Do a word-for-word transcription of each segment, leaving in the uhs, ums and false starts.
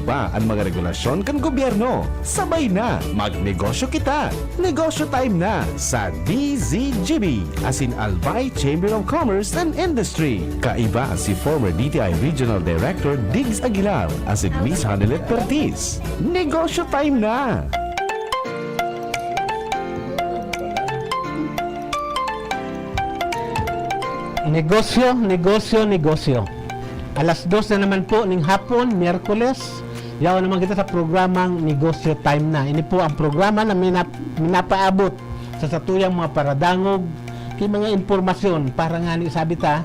pa an mga regulasyon kan gobyerno. Sabay na, magnegosyo kita! Negosyo Time na sa D Z G B, asin Albay Chamber of Commerce and Industry. Kaiba si former D T I Regional Director Diggs Aguilar asin Miss Hanelet Pertiz. Negosyo Time na! Negosyo, negosyo, negosyo. Alas dos na naman po ning hapon, Miyerkules. Yaon naman kita sa programang Negosyo Time na. Ini po ang programa na minap-, minapaabot sa satuyang mga paradangog, ki mga impormasyon para nga ni sabi ta,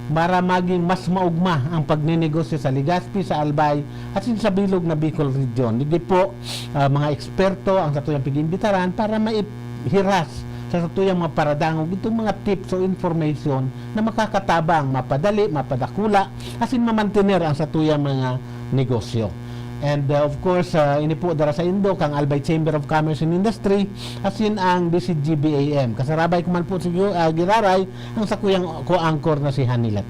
para maging mas maugma ang pagnenegosyo sa Legazpi, sa Albay, asin sa bilog na Bicol Region. Digdi po, ah, mga eksperto ang satuyang pag-iimbitaran para maihiras sa satuyang mga paradangog itong mga tips o information na makakatabang, mapadali, mapadakula, asin mamantener ang satuyang mga negosyo. And, uh, of course, uh, ini po dara saindo kang Albay Chamber of Commerce and Industry, asin ang D Z G B A M. Kasarabay ko man po si Gu-, uh, Giraray, ang sakuyang co-anchor na si Hanilet.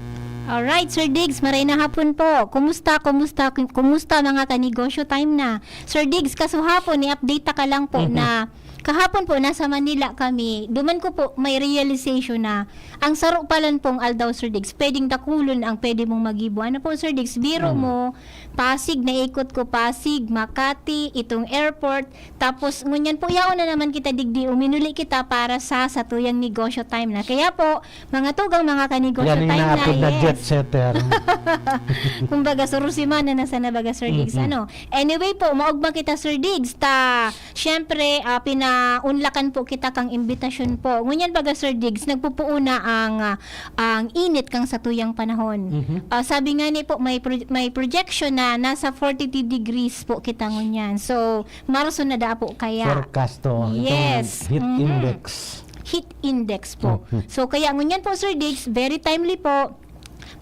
Alright, Sir Diggs, maray na hapon po. Kumusta, kumusta, kumusta mga kanegosyo time na? Sir Diggs, kasuhapon, ni-update ta ka lang po Mhm. na kahapon po, nasa Manila kami. Duman ko po, may realization na ang saro palan pong aldaw, Sir Diggs, pwedeng dakulon ang pwede mong magibo. Ano po, Sir Diggs? Biro Mm. mo, Pasig, naikot ko Pasig, Makati, itong airport. Tapos, ngunyan po, yaon na naman kita digdi, uminuli kita para sa satuyang negosyo time na. Kaya po, mga tugang, mga kanegosyo Yan yung time na, inaapod na yes. jet setter. Kumbaga, surusimana na sana baga, Sir Diggs. Mhm. Ano? Anyway po, maugma kita, Sir Diggs. Ta, syempre, ah, pinaunlakan po kita kang imbitasyon po. Ngunyan baga, Sir Diggs, nagpupuuna ang, ah, ang init kang satuyang panahon. Mhm. Ah, sabi nga ni po, may pro-, may projection na nasa forty-two degrees po kita ngunyan. So, Marso na daa po kaya. Forecast to. Itong Yes. heat Mhm. index. Heat index po. Mhm. So, kaya ngunyan po, Sir Diggs, very timely po.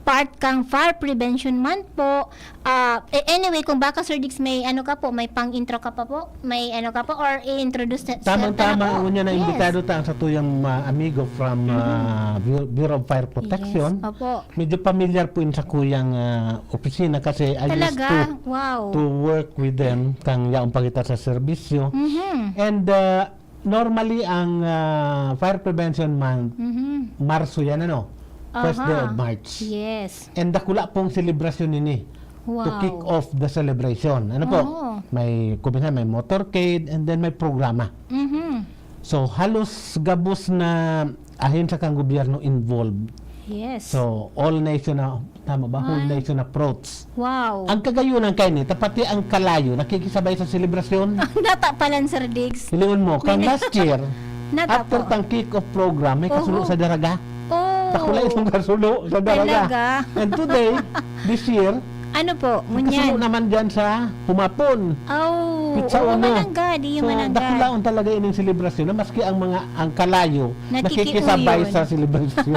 Part kang Fire Prevention Month po. Ah, eh, anyway, kung baka, Sir Diggs, may ano ka po, may pang-intro ka pa po? May ano ka po? Or i-introduce na, Tamang-tama, na po? Ngunyan na Yes. imbitado ta ang satuyang, ah, amigo from, Mhm. ah, Bu-, Bureau of Fire Protection. Yes, opo. Medyo pamilyar po yun sa kuyang, ah, opisina kasi I used Talaga? to, Wow. to work with them kang yaon pa kita sa serbisyo. Mhm. And, ah, normally, ang, ah, Fire Prevention Month, Mhm. Marso yan, ano? First day Aha. of March. Yes. And dakula pong selebrasyon nini to Wow. kick off the celebration. Ano po? Oo. May, kuminsan may motorcade and then may programa. Mhm. So, halos gabos na ahensya kang gobyerno involved. Yes. So, all nation na, tama ba? Whole Ay. nation approach. Wow. Ang kagayunan kaini, ta pati ang kalayo, nakikisabay sa selebrasyon. Nata palan, Sir Diggs. Hilingon mo, kang May na- last year, Nata after po. tang kick-off program, may kasulo Oho. sa Daraga. Oh. Dakula itong kasulo sa Daraga. Talaga? And today, this year, Ano po? Ngunyan? Kasulo naman dyan sa humapon. Oh, Pizza oo, Uno. mananggad, iyo, So, mananggad. dakulaon talaga ining selebrasyon na maski ang mga, ang kalayo, Nakikiuyon. nakikisabay sa selebrasyon.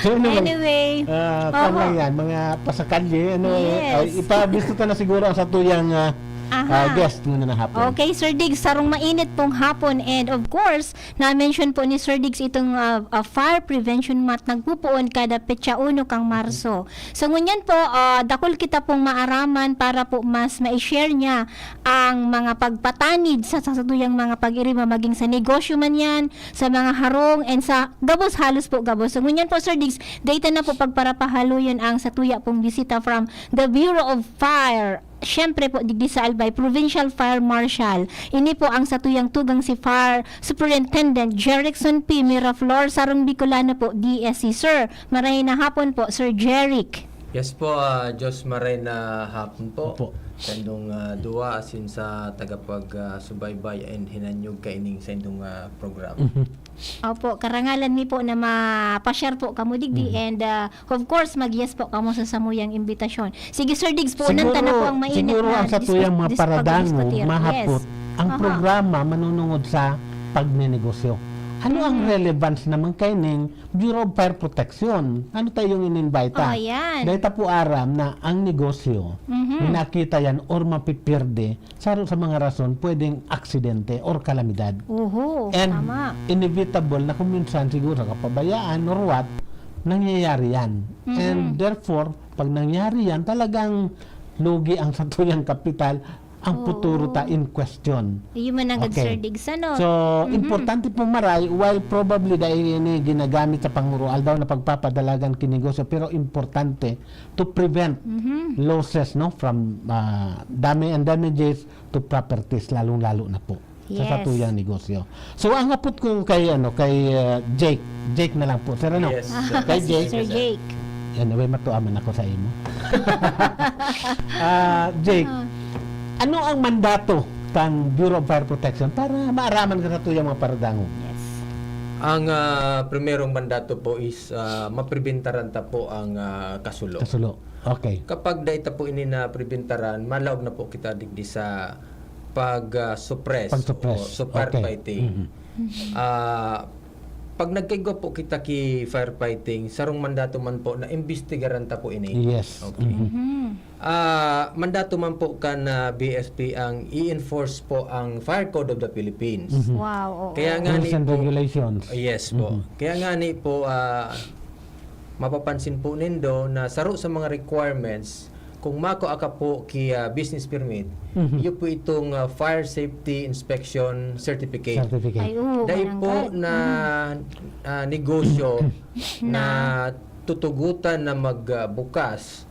So, anyway, Anyway, ah, oho. tama yan, mga pasakalye, ano, Yes. ay, ipabisto ta na siguro ang satuyang, ah, Aha. ah, guest nguna na hapon. Okay, Sir Diggs, sarong mainit pong hapon. And of course, na-mention po ni Sir Diggs itong, ah, ah, Fire Prevention Month, nagpupuon kada petsa uno kang Marso. So, ngunyan po, ah, dakul kita pong maaraman para po mas ma-share niya ang mga pagpatanid sa, sa satuyang mga pag-iriba, maging sa negosyo man yan, sa mga harong, and sa gabos, halos po gabos. So, ngunyan po, Sir Diggs, data na po pagparapahaloyon ang satuya pong bisita from the Bureau of Fire. Siyempre po, digdi sa Albay, Provincial Fire Marshal. Ini po ang satuyang tugang si Fire Superintendent Jerickson P. Miraflor, sarong Bicolano po, D S C. Sir, maray na hapon po, Sir Jeric. Yes po, ah, Diyos maray na hapon po. Opo. Sa indong, ah, duwa, asin sa tagapag, ah, subaybay and hinanyog kaining sa indong, ah, programa. Mhm. Opo, karangalan mi po na mapa-share po kamo digdi Mhm. and, ah, of course, mag-yes po kamo sa samuyang imbitasyon. Sige, Sir Diggs, puunan ta na Siguro, po ang mainit siguro na ang sa dis-, tuyang mga dis-, paradangog, pagdiskutir. mahapot, Yes. ang Aha. programa manunungod sa pagnenegosyo. Ano ang Mhm. relevance naman kaining Bureau of Fire Protection? Ano tayo yung in-invite? Oh, yan. Dahil ta po aram na ang negosyo, Mhm. minakita yan or mapipierde, saro sa mga rason, pwedeng aksidente or kalamidad. Oho, And tama. inevitable na kung minsan siguro sa kapabayaan or what, nangyayari yan. Mhm. And therefore, pag nangyari yan, talagang lugi ang satuyang kapital, ang Oo. futuro ta in question. Iyo man nanggad, Okay. Sir Diggs, ano? So, Mhm. importante po maray, while probably dai ini ginagamit sa panguro-aldaw na pagpapadalagan ki negosyo, pero importante to prevent Mhm. losses, no, from, ah, dam-, and damages to properties, lalong-lalo na po sa Yes. satuyang negosyo. So, ang apot ko kay, ano, kay, ah, Jake. Jake na lang po, sir, ano? Yes, Ah, sir. Kay si Jake. Sir Jake. Anyway, matuaman ako sa imo. Ah, Jake, Ah. ano ang mandato kan Bureau of Fire Protection para maaraman ka sa tuyang mga paradangog? Yes. Ang, ah, primerong mandato po is, ah, mapribentaran ta po ang, ah, kasulo. Kasulo. Okay. Kapag dai ta po ini napribentaran, malaog na po kita digdi sa pag, ah, suppress Pag-suppress. o sa Okay. firefighting. Mhm. Ah, pag nagkaigwa po kita ki firefighting, sarong mandato man po na imbestigaran ta po ini. Yes. Okay. Mhm. Mhm. Ah, mandato man po kan, ah, B F P ang i-enforce po ang Fire Code of the Philippines. Mhm. Wow, oo. Kaya nga Rules ni and po, regulations. Yes po. Mhm. Kaya nga ni po, ah, mapapansin po nindo na saro sa mga requirements, kung makua ka po ki, ah, business permit, Mhm. iyo po itong, ah, Fire Safety Inspection Certificate. Certificate. Ay, oo, Dai po mananggad. na, Mhm. ah, negosyo Na na tutugutan na mag, ah, bukas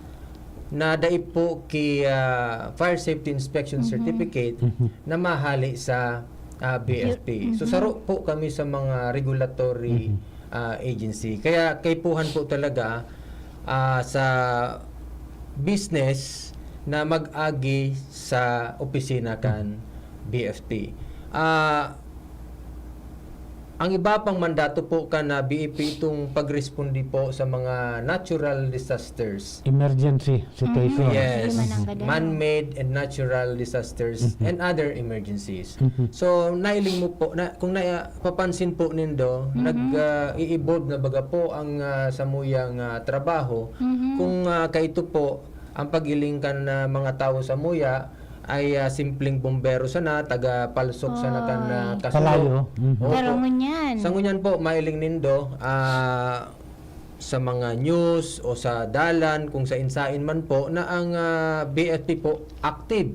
na dai po ki, ah, Fire Safety Inspection Mhm. Certificate Mhm. na mahali sa, ah, B F P. So, Mhm. saro po kami sa mga regulatory, Mhm. ah, agency. Kaya kaipuhan po talaga, ah, sa business na mag-agi sa opisina kan Mhm. B F P. Ah, ang iba pang mandato po kan, ah, B F P itong pagresponde po sa mga natural disasters. Emergency situation. Mhm. Yes. Lima nang kadalaw. Man-made and natural disasters Mhm. and other emergencies. Mhm. So, nailing mo po, na, kung na, papansin po nindo, Mhm. nag, ah, i-evolve na baga po ang, ah, samuyang, ah, trabaho. Mhm. Kung, ah, kaito po, ang pag-iling kan, ah, mga tawo samuya ay, ah, simpleng bombero sana, taga palsok sana kan, ah, Oh. kasulo. Kalayo. Mhm. Opo. Pero ngunyan. Sa ngunyan po, mailing nindo, ah, sa mga news o sa dalan, kung sain-sain man po, na ang, ah, B F P po active.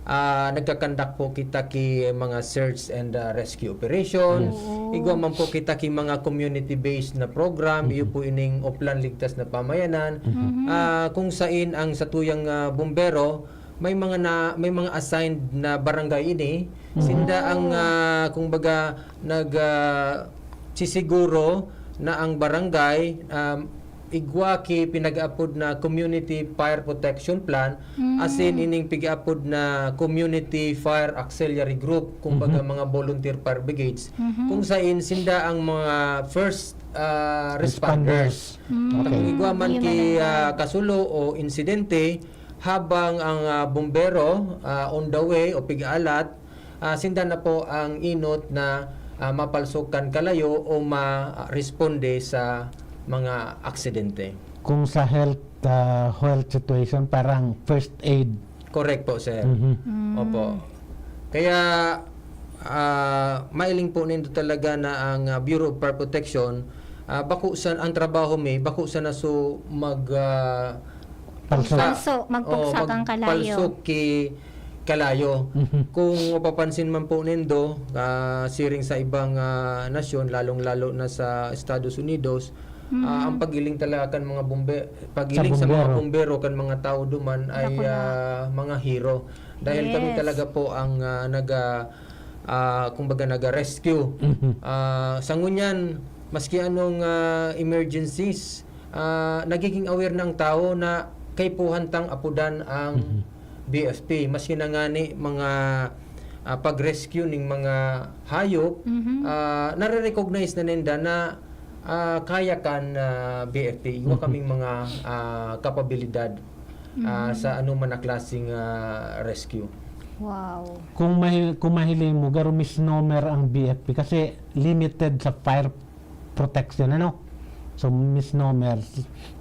Ah, nagkakandak po kita ki mga search and, ah, rescue operation. Yes. Oo. Igwa man po kita ki mga community-based na program, Mhm. iyo po ining Oplan Ligtas na Pamayanan. Mhm. Mhm. Ah, kung sain ang satuyang, ah, bombero, may mga na, may mga assigned na barangay ini. Mhm. Sinda ang, ah, kumbaga, nag, ah, sisiguro na ang barangay, um, igwa ki pinag-aapod na Community Fire Protection Plan, Mm. asin ining pig-aapod na Community Fire Auxiliary Group, kumbaga Mhm. mga volunteer fire brigades, Mhm. kung sain sinda ang mga first, ah, responders. Responders. Mm. Okay. Kung igwa man Yun ki, na lang. ah, kasulo o insidente, habang ang, ah, bombero, ah, on the way o pig-aalat, ah, sinda na po ang inot na, ah, mapalsok kan kalayo o ma-responde sa mga aksidente. Kung sa health, ah, health situation, parang first aid. Correct po, sir. Mhm. Mm. Opo. Kaya, ah, mailing po nindo talaga na ang, ah, Bureau of Fire Protection, ah, bako sa, ang trabaho mi, bako sana so mag, ah, Palsok. Palso, magpuksa Oh, kan kalayo. magpalsok ki kalayo. Mhm. Kung mapapansin man po nindo, ah, siring sa ibang, ah, nasyon, lalong-lalo na sa Estados Unidos, Mm. ah, ang pag-iling talaga kan mga bombe-, pag-iling Sa sa mga bombero. bombero kan mga tao duman ay, Dakula. ah, mga hero. Dahil kami Yes. talaga po ang, ah, naga-, ah, kumbaga, naga-rescue. Mhm. Ah, sa ngunyan, maski anong, ah, emergencies, ah, nagiging aware na ang tao na kaipuhan tang apodan ang Mhm. B F P. Maski na ngani mga, ah, pag-rescue ning mga hayop, Mhm. ah, nare-recognize na ninda na, ah, kaya kan, ah, B F P. Igwa Mhm. kaming mga, ah, kapabilidad, ah, Mhm. sa anuman na klaseng, ah, rescue. Wow. Kung mahi-, kung mahiling mo, garo misnomer ang B F P kasi limited sa fire protection, ano? So, misnomer.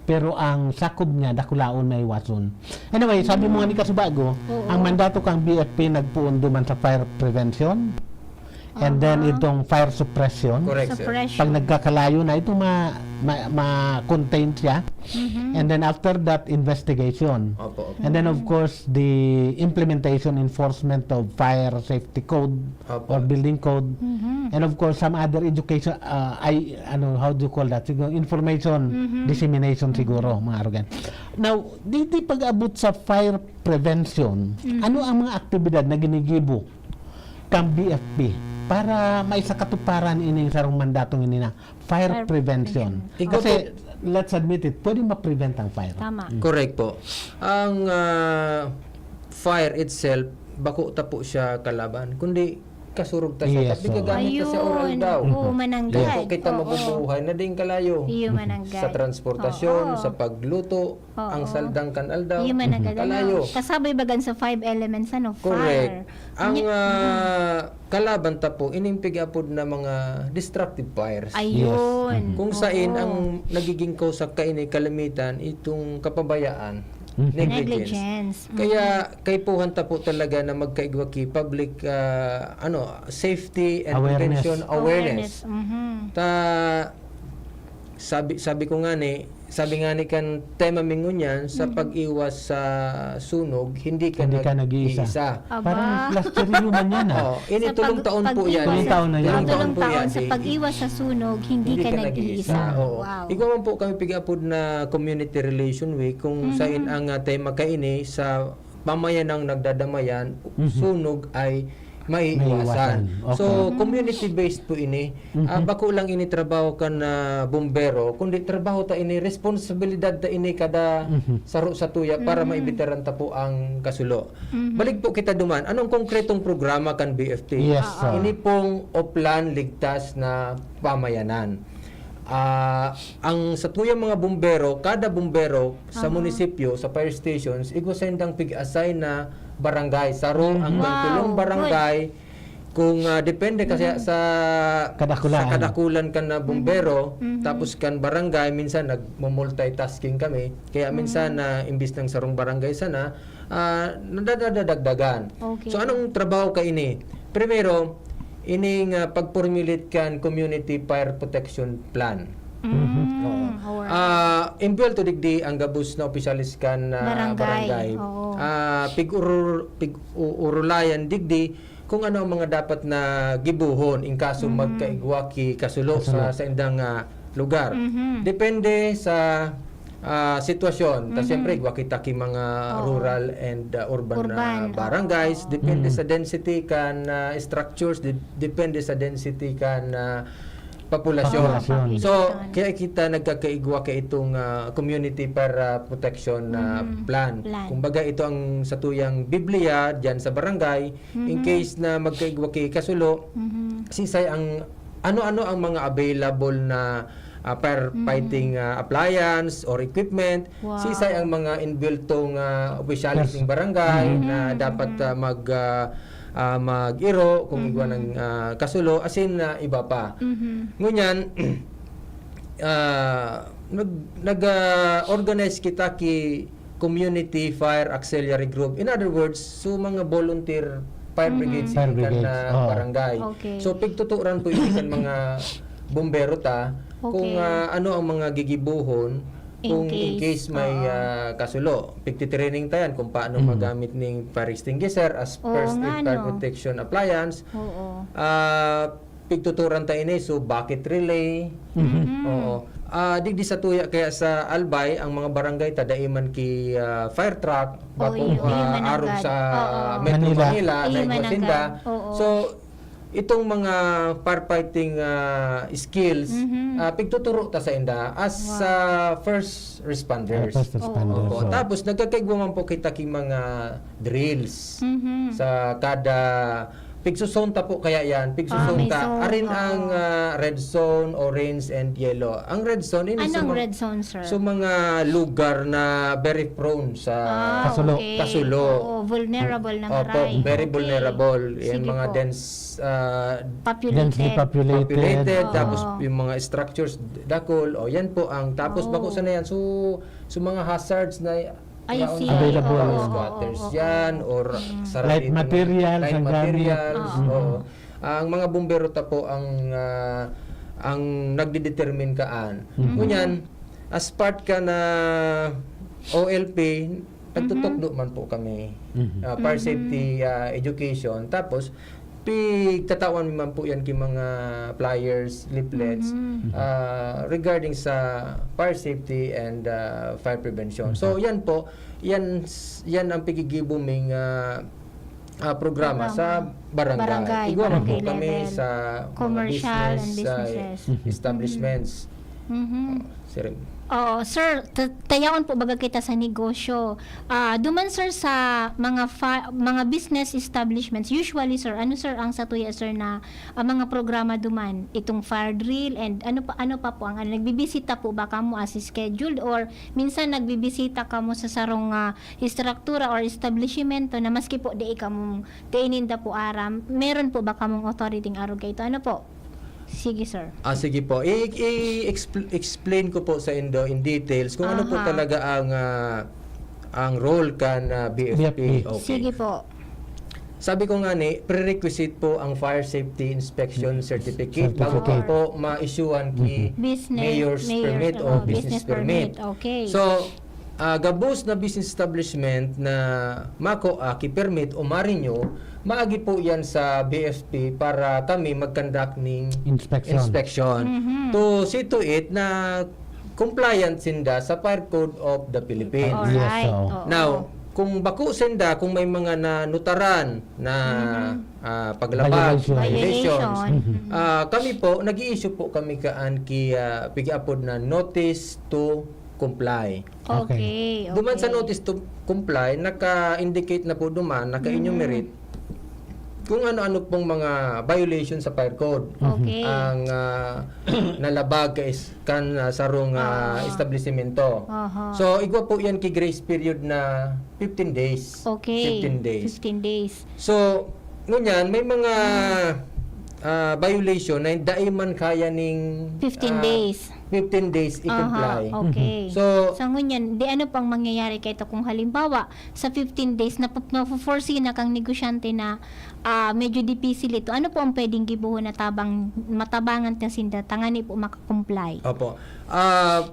Pero ang sakob niya, dakulaon, maiwason. Anyway, sabi mo nga ni Kasubago, Oo. ang mandato kang B F P nagpoon duman sa fire prevention, and then Aha. itong fire suppression. Correct, sir. Suppression. Pag nagkakalayo na, itong ma-, ma-, ma-contain siya. Mhm. And then after that, investigation. Opo, opo. And then of course, the implementation, enforcement of fire safety code Opo. or building code. Mhm. And of course, some other education, uh, I, ano, how do you call that? Siguro, information Mhm. dissemination siguro, mga arugan. Now, di, di pag-abot sa fire prevention, Mhm. ano ang mga aktibidad na ginigibo kan B F P para maisakatuparan ining sarong mandatong ini na fire Fire prevention? Ikaw Kasi, let's admit it, pwede ma-prevent ang fire. Tama. Mm. Correct po. Ang ah, fire itself, bako ta po siya kalaban, kundi kasurog ta siya. Yes, Tapi sir. gagamit ta siya or aldaw. Oo, mananggad. Kaya po kita Oo. mabubuhay na ding kalayo. Iyo mananggad. Sa transportasyon, Oo. sa pagluto, Oo. ang saldang kan aldaw. Iyo mananggad. Kalayo. Kasaboy bagan sa five elements, ano? Correct. Fire. Ang Nya- ah, kalaban ta po, ining pig-apod na mga destructive fires. Ayun. Yes. Kung sain Oo. ang nagiging kausa kaini kalimitan, itong kapabayaan, Mhm. negligence. Negligence. Mm. Kaya kaipuhan ta po talaga na magkaigwa ki public ah, ano, safety and Awareness. prevention awareness. Mhm. Ta sabi sabi ko nga ni, sabi nga ni kan tema mi ngunyan sa Mhm. pag-iwas sa sunog, hindi ka, Hindi ka nag-iisa. nag-iisa. Aba. Parang last year yun man yan, ah. Oh, ini Sa tulong pag- taon po yan. pag-iwas- Tulong taon na yan. Tulong Tulong taon po taon yan, sa eh. pag-iwas sa sunog, hindi, Hindi ka, ka nag-iisa. nag-iisa, oo. Wow. Igwa man po kami pig-apod na Community Relation Week kung Mhm. sain ang ah, tema kaini sa pamayanang nagdadamayan, Mhm. sunog ay maiiwasan. Maiiwasan. Okay. So, community-based po ini. Mhm. Ah, bako lang ini trabaho kan ah, bumbero, kundi trabaho ta ini, responsibilidad ta ini kada Mhm. saro sa tuya para Mhm. maibitaran ta po ang kasulo. Mhm. Balik po kita duman. Anong konkretong programa kan B F T? Yes, Oo. sir. Ini pong Oplan Ligtas na Pamayanan. Ah, ang sa tuyang mga bumbero, kada bumbero sa Aha. munisipyo, sa fire stations, igwa sindang pig-assign na barangay. Saro Mhm. hanggang Wow, tulong good. barangay. Kung ah, depende kasi Mhm. sa Kadakulaan. sa kadakulan kan na bumbero, Mhm. tapos kan barangay, minsan nagmo-multitasking kami. Kaya minsan Mhm. na imbis ng sarong barangay sana, ah, nadadagdagan. Okay. So anong trabaho kaini? Primero, ining ah, pag-formulate kan Community Fire Protection Plan. Mm, Oo. alright. Ah, imbuwelto digdi ang gabos na opisyales kan ah, Barangay. barangay. Oo. Ah, pig-urul- pig-uurulayan digdi kung ano ang mga dapat na gibohon in kaso Mhm. magkaigwa ki kasulo Kasulo. sa saindang ah, lugar. Mhm. Depende sa ah, sitwasyon. Ta Mhm. siyempre, igwa kita ki mga Oo. rural and ah, urban, Urban, ah, barangays. oo. Depende Mhm. sa density kan ah, structures, de- depende sa density kan ah, populasyon. Populasyon. So, kaya kita nagkakaigwa kay itong ah, community para protection na Mhm. plan. Plan. Kumbaga, ito ang satuyang Biblia diyan sa barangay. In Mhm. case na magkaigwa ki kasulo, Mhm. sisay ang ano-ano ang mga available na ah, firefighting ah, appliance or equipment, Wow. sisay ang mga inbuweltong ah, opisyales Yes. ng barangay Mhm. na dapat ah, mag ah, ah, mag-iro kung igwa Mhm. ng ah, kasulo, asin na iba pa. Mhm. Ngunyan, ah, nag nag ah, organize kita ki Community Fire Auxiliary Group. In other words, so mga volunteer fire Mhm. brigades Fire ikan na brigades, oo. barangay. Okay. So pigtuturan po ikan mga bumbero ta kung Okay. ah, ano ang mga gigibohon In kung in case, case may oo. ah, kasulo. Pigtitrening ta yan kung paano Mm. magamit ning fire extinguisher as Oo first nga, aid fire no? protection appliance. Oo. Ah, pigtuturan ta ini, so bakit relay? Mhm. Mhm. Oo. Ah, digdi sa tuya kaya sa Albay, ang mga barangay ta dai man ki ah, fire truck, Oo, bako iyo, iyo ah, mananggad. arog sa Oo. Metro Manila. Manila, Iyo na igwa mananggad. sinda. Oo. So, itong mga firefighting ah, skills, Mhm. ah, pigtuturo ta sa inda as Wow. ah, first responders. Ah, first responders, Oo. Opo. so. Tapos nagkakaigwa man po kita ki mga drills Mhm. sa kada pigsusunta po kaya yan, pigsusunta. Ah, may zone, Arin oo. ang ah, red zone, orange, and yellow. Ang red zone, ini sa Anong mga, red zone, sir? sa mga lugar na very prone sa Ah, Kasulo. okay. Kasulo. Oo, vulnerable na Opo, maray. very Okay. vulnerable. Yan Sige mga po. dense ah, Populated. Densely populated. populated, Oo. tapos yung mga structures dakul, o yan po ang, tapos Oo. bako sana yan. So, so mga hazards na I around see. na Available. mga Oo, squatters oo, oo. yan, or Mm. sarado Light na mga materials, light ang gamit. materials, Oo. oo. Ang mga bumbero ta po ang ah, ang nagdedetermine kaan. Mhm. Ngunyan, as part ka na O L P, nagtutukdo man po kami. Mhm. Ah, fire Mhm. safety, ah, education. Tapos, pigtatawan mi man po yan ki mga flyers, leaflets, Mhm. ah, regarding sa fire safety and, ah, fire prevention. So, Mhm. yan po, yan s-, yan ang pigigibo ming, ah, ah, programa Programa. sa barangay. Barangay, Igwa man po barangay kami level. sa mga Commercial and business, ah, businesses. Mhm. establishments. Mhm. Oh, sir. Oo, sir, ta-, tayaon po baga kita sa negosyo. Ah, duman, sir, sa mga fa-, mga business establishments, usually, sir, ano, sir, ang satuya, sir, na, ah, mga programa duman? Itong fire drill and ano pa, ano pa po ang, ano, nagbibisita po ba kamo as scheduled or minsan nagbibisita kamo sa sarong, ah, estruktura or establishmento na maski po di kamong, di ninda po aram, meron po ba kamong authority arog kaito? Ano po? Sige, sir. Ah, sige po. I-, i-expl-, explain ko po sa indo in details kung ano po Aha. talaga ang, ah, ang role kan, ah, B F P. B F P. Okay. Sige po. Sabi ko nga ni, prerequisite po ang fire safety inspection certificate bago Certificate. po ma-issuehan ki Mhm. Business, mayor's mayor's, permit o oo, business business permit. permit. Okay. So, ah, gabos na business establishment na mako, ah, ki permit o ma-renew, maagi po yan sa B F P para kami mag-conduct ning Inspection. inspection. Mhm. To see to it na compliant sinda sa Fire Code of the Philippines. Alright, Yes, oo. oo. Now, kung bako sinda, kung may mga nanutaran na, Mhm. ah, paglabag, Violation. violations, Violation. Mhm. ah, kami po, nag-i-issue po kami kaan ki, ah, pig-apod na notice to comply. Okay, Okay. Duman sa okay. notice to comply, naka-indicate na po duman, naka-enumerate Mhm. kung ano-ano pong mga violation sa fire code Okay. ang, ah, nalabag ka is-, kan, ah, sarong, ah, Ah. establisimento. Aha. So, igwa po yan ki grace period na fifteen days. Okay. Fifteen days. Fifteen days. So, ngunyan, may mga, Hmm. ah, violation na dai man kaya ning, Fifteen ah, days. fifteen days Aha, i-comply. okay. Mhm. So, Sa ngunyan, di ano po ang mangyayari kaito kung halimbawa, sa fifteen days, napo-, napo-foresee na kang negosyante na, ah, medyo dipisil ito? Ano po ang pwedeng gibohon na tabang, matabangan ta sinda, tangani po maka-comply? Opo. Ah,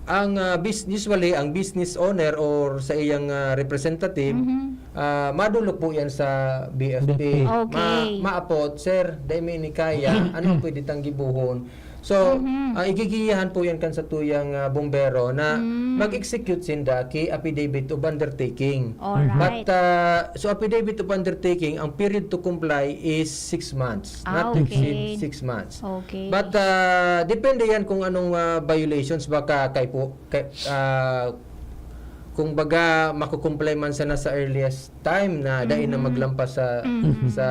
ang, ah, bus-, usually, ang business owner or sa iyang, ah, representative, Mhm. ah, madulok po yan sa B F P. B F P. Okay. Ma-, maapot, "Sir, dai mi ini kaya. Ano ang pwede tang gibohon?" So, Mhm. ah, igigiyahan po yan kan satuyang, ah, bombero na Mm. mag-execute sinda ki affidavit of undertaking. Alright. But, ah, so affidavit of undertaking, ang period to comply is six months, Ah, not to exceed okay. six months. Okay. But, ah, depende yan kung anong, ah, violations. Baka kay po, kay, ah, kung baga, makukumply man sana sa earliest time na dai na Mhm. maglampas sa, Mhm. sa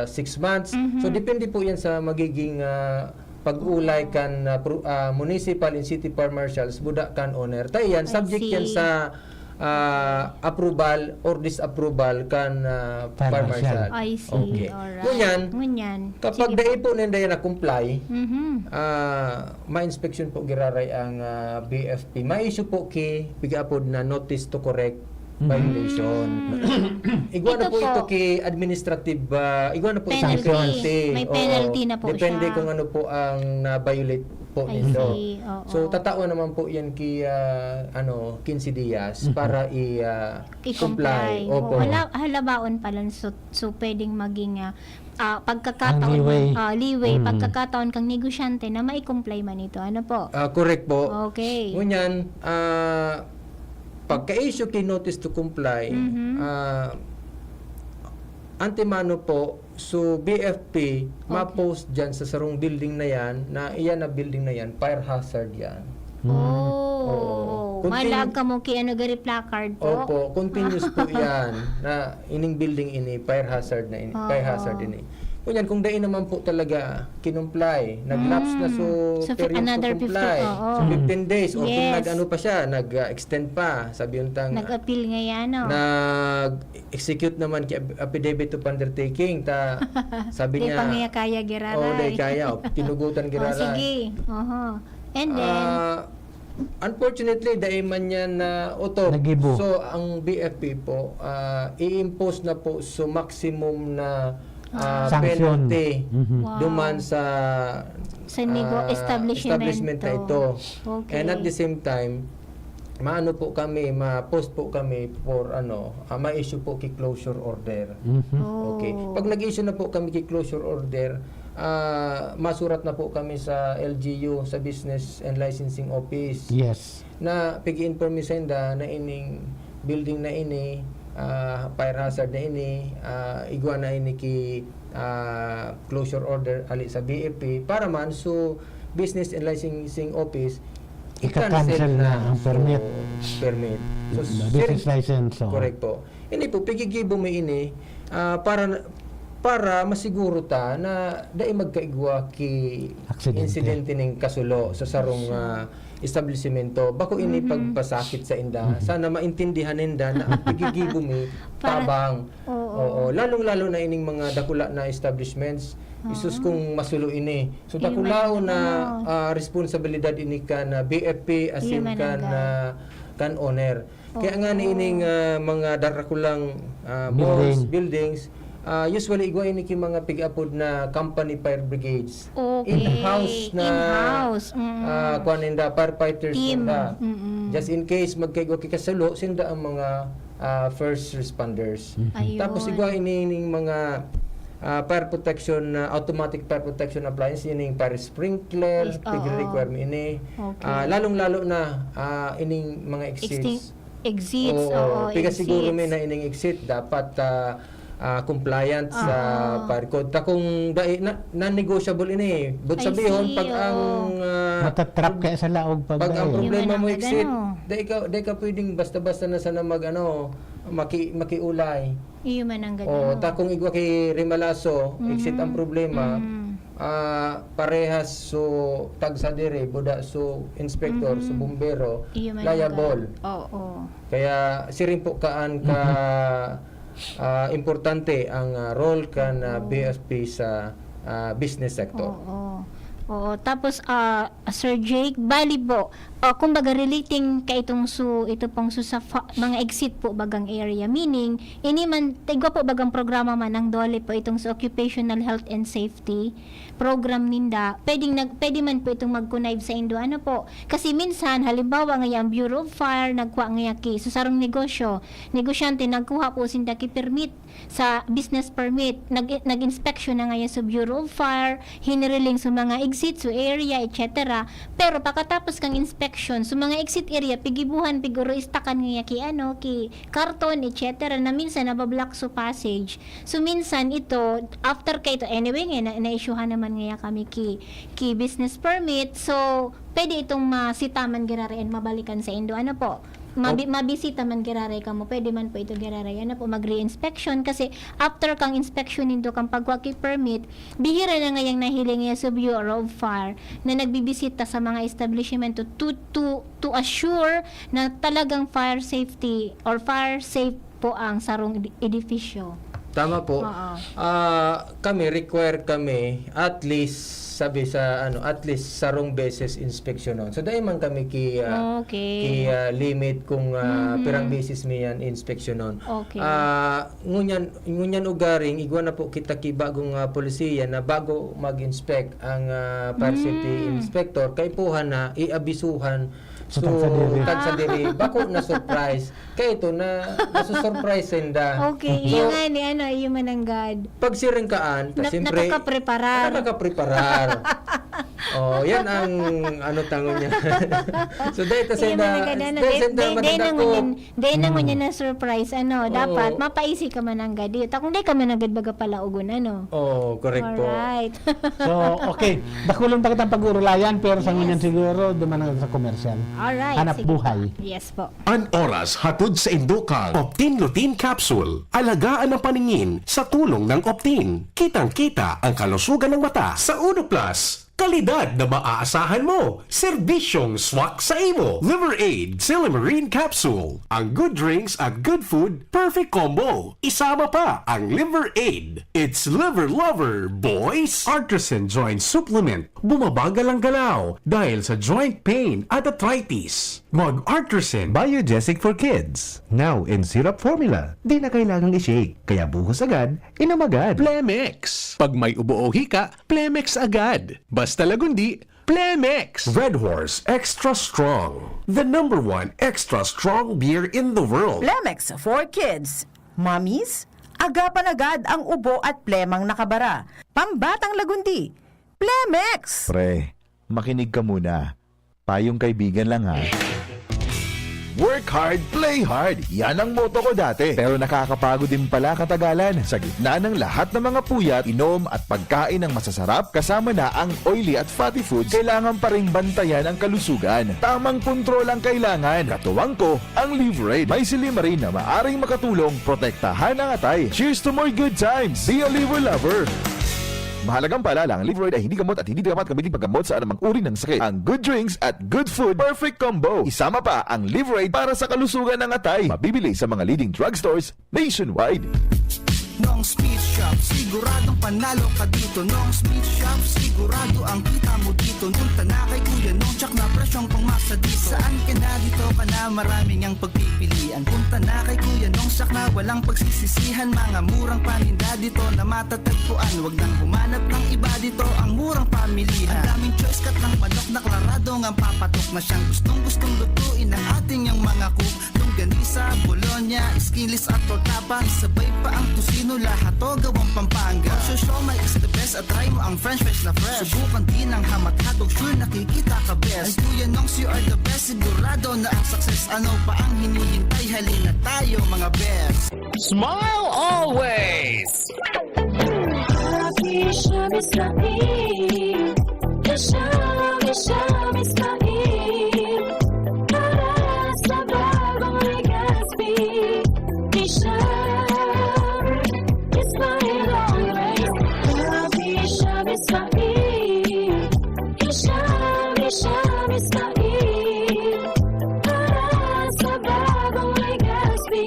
six months. Mhm. So, depende po yan sa magiging, ah, pag-ulay kan, ah, pro-, ah, municipal and city fire marshals, buda kan owner. Ta iyan, I subject yan see. sa, ah, approval or disapproval kan, ah, Fire fire marshal. marshal. I see. Okay. Alright. Ngunyan, Ngunyan. kapag Sige po. dai po ninda yan na-comply, Mhm. ah, ma-inspection po giraray ang, ah, B F P. Ma-issue po ki, pig-apod na notice to correct Mhm. violation. Mm. Igwa na Ito po ito po. ki administrative, ah, igwa na po ito ki Penalty. penalty. May Oo. penalty na po Depende siya. kung ano po ang na-violate po I nito. see. Oo. So, tatawan naman po yan ki, ah, ano, quince dias Mhm. para i, ah, I-comply. comply. Opo. Hala-, halabaon pala, so, so pwedeng maging, ah, ah, pagkakataon Ang leeway. man, ah, leeway, Mm. pagkakataon kang negosyante na mai-comply man ito. Ano po? Ah, correct po. Okay. Ngunyan, ah, pagka-issue ki notice to comply, Mhm. ah, antemano po, so B F P, Okay. ma-post dyan sa sarong building na yan, na iyan na building na yan, fire hazard yan. Hmm. Oh. Oo. Continu- Malaag kamo ki ano, gari placard po? Opo, continuous po yan, na ining building ini, fire hazard na ini, fire Oo. hazard ini. Ngunyan, kung dai naman po talaga kinumply, nag-lapse na, Mm. so, So, fi-, period to another comply. fifteen, oo. So, fifteen days, o kung Yes. nag-ano pa siya, nag, ah, extend pa, sabi yung tang-, Nag-appeal nga yan, no? nag-execute naman ki affidavit of undertaking, ta, sabi Di niya, pa nga kaya giraray. "Oh, di kaya, oh, tinugutan Oh, giraray." sige. Oho. And then? Ah, unfortunately, dai man yan na utok. Nagibo. So, ang B F P po, ah, i-impose na po so maximum na Ah, Sanction. Penalty Mhm. Wow. duman sa Sa nego-, ah, establishment. establishment na ito. Okay. And at the same time, maano po kami, ma-post po kami for ano, ah, ma-issue po ki closure order. Mhm. Oh. Okay. Pag nag-issue na po kami ki closure order, ah, masurat na po kami sa L G U, sa Business and Licensing Office. Yes. Na pigi-inform mi sainda na ining building na ini, ah, fire hazard na ini, ah, igwa na ini ki, ah, closure order ali sa B F P para man so Business and Licensing Office Ika-cancel na ang so permit. permit. So, Business siring- license, oo. Correct po. Ini po, pigigibo mi ini ah, para para masiguro ta na dai magkaigwa ki Aksidente. insidente ning kasulo sa sarong ah, establisimento. Bako ini pagpasakit sa inda. Sana maintindihan ninda na ang pigigibo mi Para- tabang. Oo. Oo, lalong-lalo na ining mga dakula na establishments. Isus kung masulo ini. So Iyo dakulaon man, na ano. ah, responsibilidad ini kan ah, B F P asin Iyo man kan ang ah, kan owner. Kaya nga ni ining ah, mga darakulang ah, malls, Building. buildings, ah, usually igwa ini ki mga pig-apod na company fire brigades. Okay. In-house na In-house. Mm. ah, kuan ninda, firefighters Team. ninda. Mm-mm. Just in case magkaigwa ki kasulo, sinda ang mga ah, first responders. Ayun. Tapos igwa ini ning mga ah, fire protection, ah, automatic fire protection appliance, ining fire sprinkler, Is- pwede oo. requirement ini. Okay. Ah, lalong-lalo na ah, ining mga exits. Extin- exits, oo, Piga siguro exits. May na ining exit, dapat ah, ah, compliant sa Oo. fire code. Ta kung dai, na, non-negotiable ini. But I sabihon, see, pag ang oo. ah, Matatrap kaya sa laog pag, pag ang dahil. problema Yun mo man ang exit, ano. dai ka, dai ka pwedeng basta-basta na sana mag ano, maki, makiulay. Iyo man ang Oh, gano'n. Ta kung igwa ki Rimalaso, exit ang problema, Mm. ah, parehas so tagsa diri, buda so inspector, so Mhm. bumbero, Iyo man liable. ang gano'n. Oo. Kaya siring po kaan ka ah, importante ang ah, role kan ah, B F P sa ah, business sector. Oo. Oo. Tapos, ah, Sir Jake, bali po, ah, kumbaga relating ka itong su, ito pong su sa fa- mga exit po bagang area. Meaning, ini man, igwa po bagang programa man ang DOLE po itong sa Occupational Health and Safety program ninda. Pwedeng nag, pwede man po itong mag-connive sa indo, ano po. Kasi minsan, halimbawa, ngaya ang Bureau of Fire, nagkuha ngaya ki, sa sarong negosyo, negosyante, nagkuha po sinda ki permit sa business permit, nag, nag-inspeksyon na ngaya sa Bureau of Fire, hiniriling sa mga exit, sa area, et cetera. Pero pakatapos kang inspection, sa mga exit area, pigibuhan, piguro istakan ngaya ki, ano, ki karton, et cetera, na minsan nabablock sa passage. So, minsan ito, after ka ito, anyway, nga, na, na-issuehan naman ngaya kami ki, ki business permit. So, pwede itong masitaman giraray and mabalikan sa indo. Ano po? Mabi- mabisita man giraray kamo, pwede man po ito giraray. Ano po, mag-re-inspection kasi after kang inspection nindo kang pagkuha ki permit, bihira na ngayang nahiling niya sa Bureau of Fire na nagbibisita sa mga establishmento to, to, to assure na talagang fire safety or fire safe po ang sarong edi- edifisyo. Tama po. Oo. Ah, kami, require kami at least, sabi sa ano, at least sarong beses inspeksyonon. So dai man kami ki ah, Okay. ki ah, limit kung ah, pirang beses mi yan inspeksyonon. Okay. Ah, ngunyan ngunyan ugaring igwa na po kita ki bagong ah, polisiya na bago mag-inspect ang ah, fire safety inspector, kaipuhan na iabisuhan. So, tagsa diri. Tagsa diri. Bako na surprise. Kaya ito na nasusurprise sinda. Okay, So, iyo nga ni ano, iyo mananggad. Pag siring kaan, ta Na- siyempre, nakakapreparar. Nakakapreparar. Oh, yan ang ano tango niya. So dahil ta Iyo senda, mananggad, ano, dahil day, senda day, day na maganda ko. ngunyan, day na ngunyan na surprise, ano, Oo. dapat mapaisi ka mananggad. Iyo, ta kung day ka mananggad baga palaogon, ano. Oh, correct po. Alright. So, okay. Dakulon pa kitang pag-urulayan, pero sa ngunyan siguro, duman na sa komersyal. Alright. Hanap Sige buhay. po. Yes po. An oras hatod sa indo kan Optin Lutein Capsule. Alagaan ang paningin sa tulong ng Optin. Kitang-kita ang kalusugan ng mata sa Uno Plus. Kalidad na maaasahan mo, serbisyong swak sa imo. Liver Aid, Silymarin Capsule. Ang good drinks at good food, perfect combo. Isama pa ang Liver Aid. It's Liver Lover, boys! Artisan Joint Supplement. Bumabagal ang galaw dahil sa joint pain at arthritis. Mag Artisan. Biogesic for Kids. Now in syrup formula. Di na kailangang i-shake. Kaya buhos agad, inom agad. Plemex. Pag may ubo o hika, Plemex agad. Basta Lagundi, Plemex. Red Horse Extra Strong. The number one extra strong beer in the world. Plemex for Kids. Mommies, agapan agad ang ubo at plemang nakabara. Pambatang Lagundi, Plemex. Pre, makinig ka muna. Payong kaibigan lang, ha. Work hard, play hard. Yan ang motto ko dati. Pero nakakapagod din pala katagalan. Sa gitna ng lahat ng mga puyat, inom at pagkain ng masasarap, kasama na ang oily at fatty foods, kailangan pa ring bantayan ang kalusugan. Tamang kontrol ang kailangan. Katuwang ko, ang Liver Aid. May silymarin na maaring makatulong protektahan ang atay. Cheers to more good times! Be a Liver Lover! Mahalagang paalala, ang Liver Aid ay hindi gamot at hindi dapat gamitin paggamot sa anumang uri ng sakit. Ang good drinks at good food, perfect combo. Isama pa ang Liver Aid para sa kalusugan ng atay. Mabibili sa mga leading drugstores nationwide. Nong Speed Shop, siguradong panalo ka dito. Nong Speed Shop, sigurado ang kita mo dito. Punta na kay Kuya Nong, tsak na presyong pangmasa dito. Saan ka na, dito ka na, maraming ang pagpipilian. Punta na kay Kuya Nong, tsak na walang pagsisisihan. Mga murang paninda dito na matatagpuan. Wag nang humanap ng iba, dito ang murang pamilihan. Ang daming choice, cut ng manok na klarado ngang papatok na siyang gustong-gustong lutuin ng ating yang mga cook. Longganisa, bologna, skinless at torta pan. Sabay pa ang tocino, lahat to gawang Pampanga. Ang siomai is the best at try mo ang french fries na fresh. Subukan din ang ham at hotdog, sure nakikita ka best. Ay Kuya Nongs, you are the best, sigurado na ang success. Ano pa ang hinihintay? Halina tayo, mga best. Smile always! Happy Sham Ismail. Hisham, Hisham Ismail. Para sa bagong Legazpi. Hisham Ismail always. Happy Sham Ismail. Hisham, Hisham Ismail. Para sa bagong Legazpi.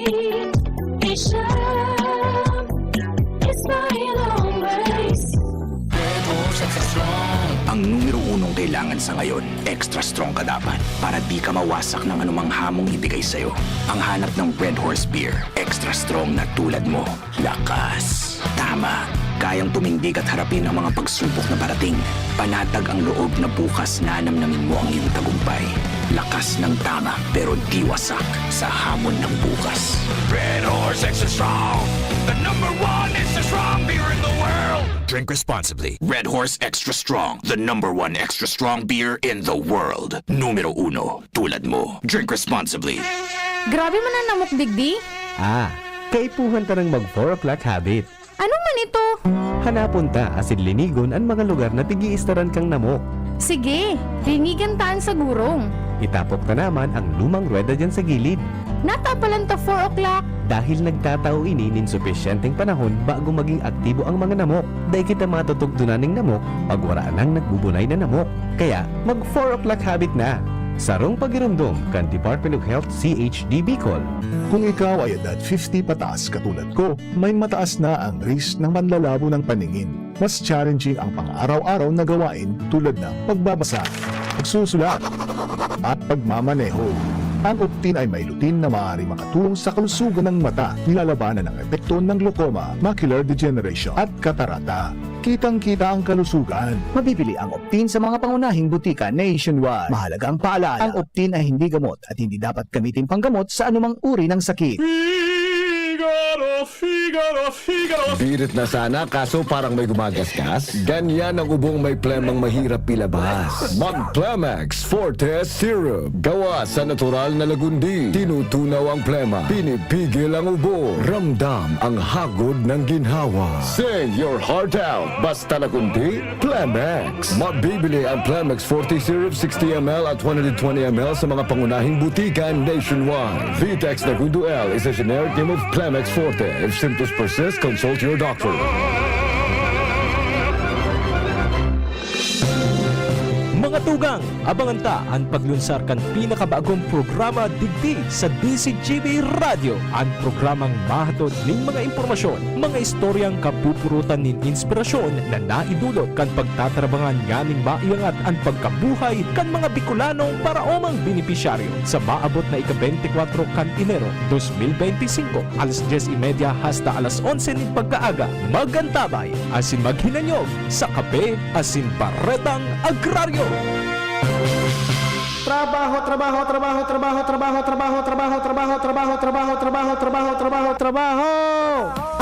Hisham Ismail always. Ang numero unong kailangan sa ngayon, extra strong ka dapat para di ka mawasak ng anumang hamong ibigay sa'yo. Ang hanap ng Red Horse Beer, extra strong na tulad mo. Lakas. Tama. Kayang tumindig at harapin ang mga pagsubok na parating. Panatag ang loob na bukas nanamnamin mo ang iyong tagumpay. Lakas ng tama, pero di wasak sa hamon ng bukas. Red Horse Extra Strong, the number one extra strong beer in the world. Drink responsibly. Red Horse Extra Strong, the number one extra strong beer in the world. Numero uno, tulad mo. Drink responsibly. Grabe man ang namok digdi. Ah, kaipuhan ta nang mag four o'clock habit. Ano man ito? Hanapon ta asin linigon an mga lugar na pig-iistaran kan namok. Sige, linigan ta an sa gurong. Itapok ta naman ang lumang ruweda diyan sa gilid. Natapalan ta four o'clock. Dahil nagtatao ini nin supisyenteng panahon bago maging aktibo ang mga namok, dai kita matutugdonan nin namok pag wara nang nagbubunay na namok. Kaya, mag four o'clock habit na! Sarong pagiromdom kan Department of Health C H D Bicol. Kung ikaw ay edad fifty pataas katulad ko, may mataas na ang risk ng panlalabo ng paningin. Mas challenging ang pang-araw-araw na gawain tulad ng pagbabasa, pagsusulat, at pagmamaneho. Ang Optin ay may lutein na maaaring makatulong sa kalusugan ng mata, nilalabanan ang epekto ng glaucoma, macular degeneration, at katarata. Kitang-kita ang kalusugan. Mabibili ang Optin sa mga pangunahing butika nationwide. Mahalagang paalala, ang Optin ay hindi gamot at hindi dapat gamitin panggamot sa anumang uri ng sakit. Figaro, Figaro, Figaro. Birit na sana, kaso parang may gumagasgas. Ganyan ang ubong may plemang mahirap ilabas. Mag Plemex Forte Syrup. Gawa sa natural na lagundi. Tinutunaw ang plema. Pinipigil ang ubo. Ramdam ang hagod ng ginhawa. Sing your heart out. Basta lagundi, Plemex. Mabibili ang Plemex Forte Syrup sixty M L at one hundred twenty M L sa mga pangunahing butika nationwide. Vitex Nagundo L is a generic name of Plemex Forte. If symptoms persist, consult your doctor. Tugang! Abangan ta an paglunsar kan pinakabagong programa digdi sa D Z G B Radyo, an programang mahatod nin mga impormasyon, mga istoryang kapupurutan nin inspirasyon na naidulot kan pagtatrabangan nganing maiangat an pagkabuhay kan mga Bicolanong paraomang benepisyaryo. Sa maabot na ika-beintikwatro kan Enero dos mil beintisinko, alas dyes y media hasta alas onse nin pagkaaga, mag-antabay asin maghinanyog sa Kape asin Baretang Agraryo. Trabaho, trabaho, trabaho, trabaho, trabaho, trabaho, trabaho, trabaho, trabaho, trabaho, trabaho, trabaho, trabaho, trabaho.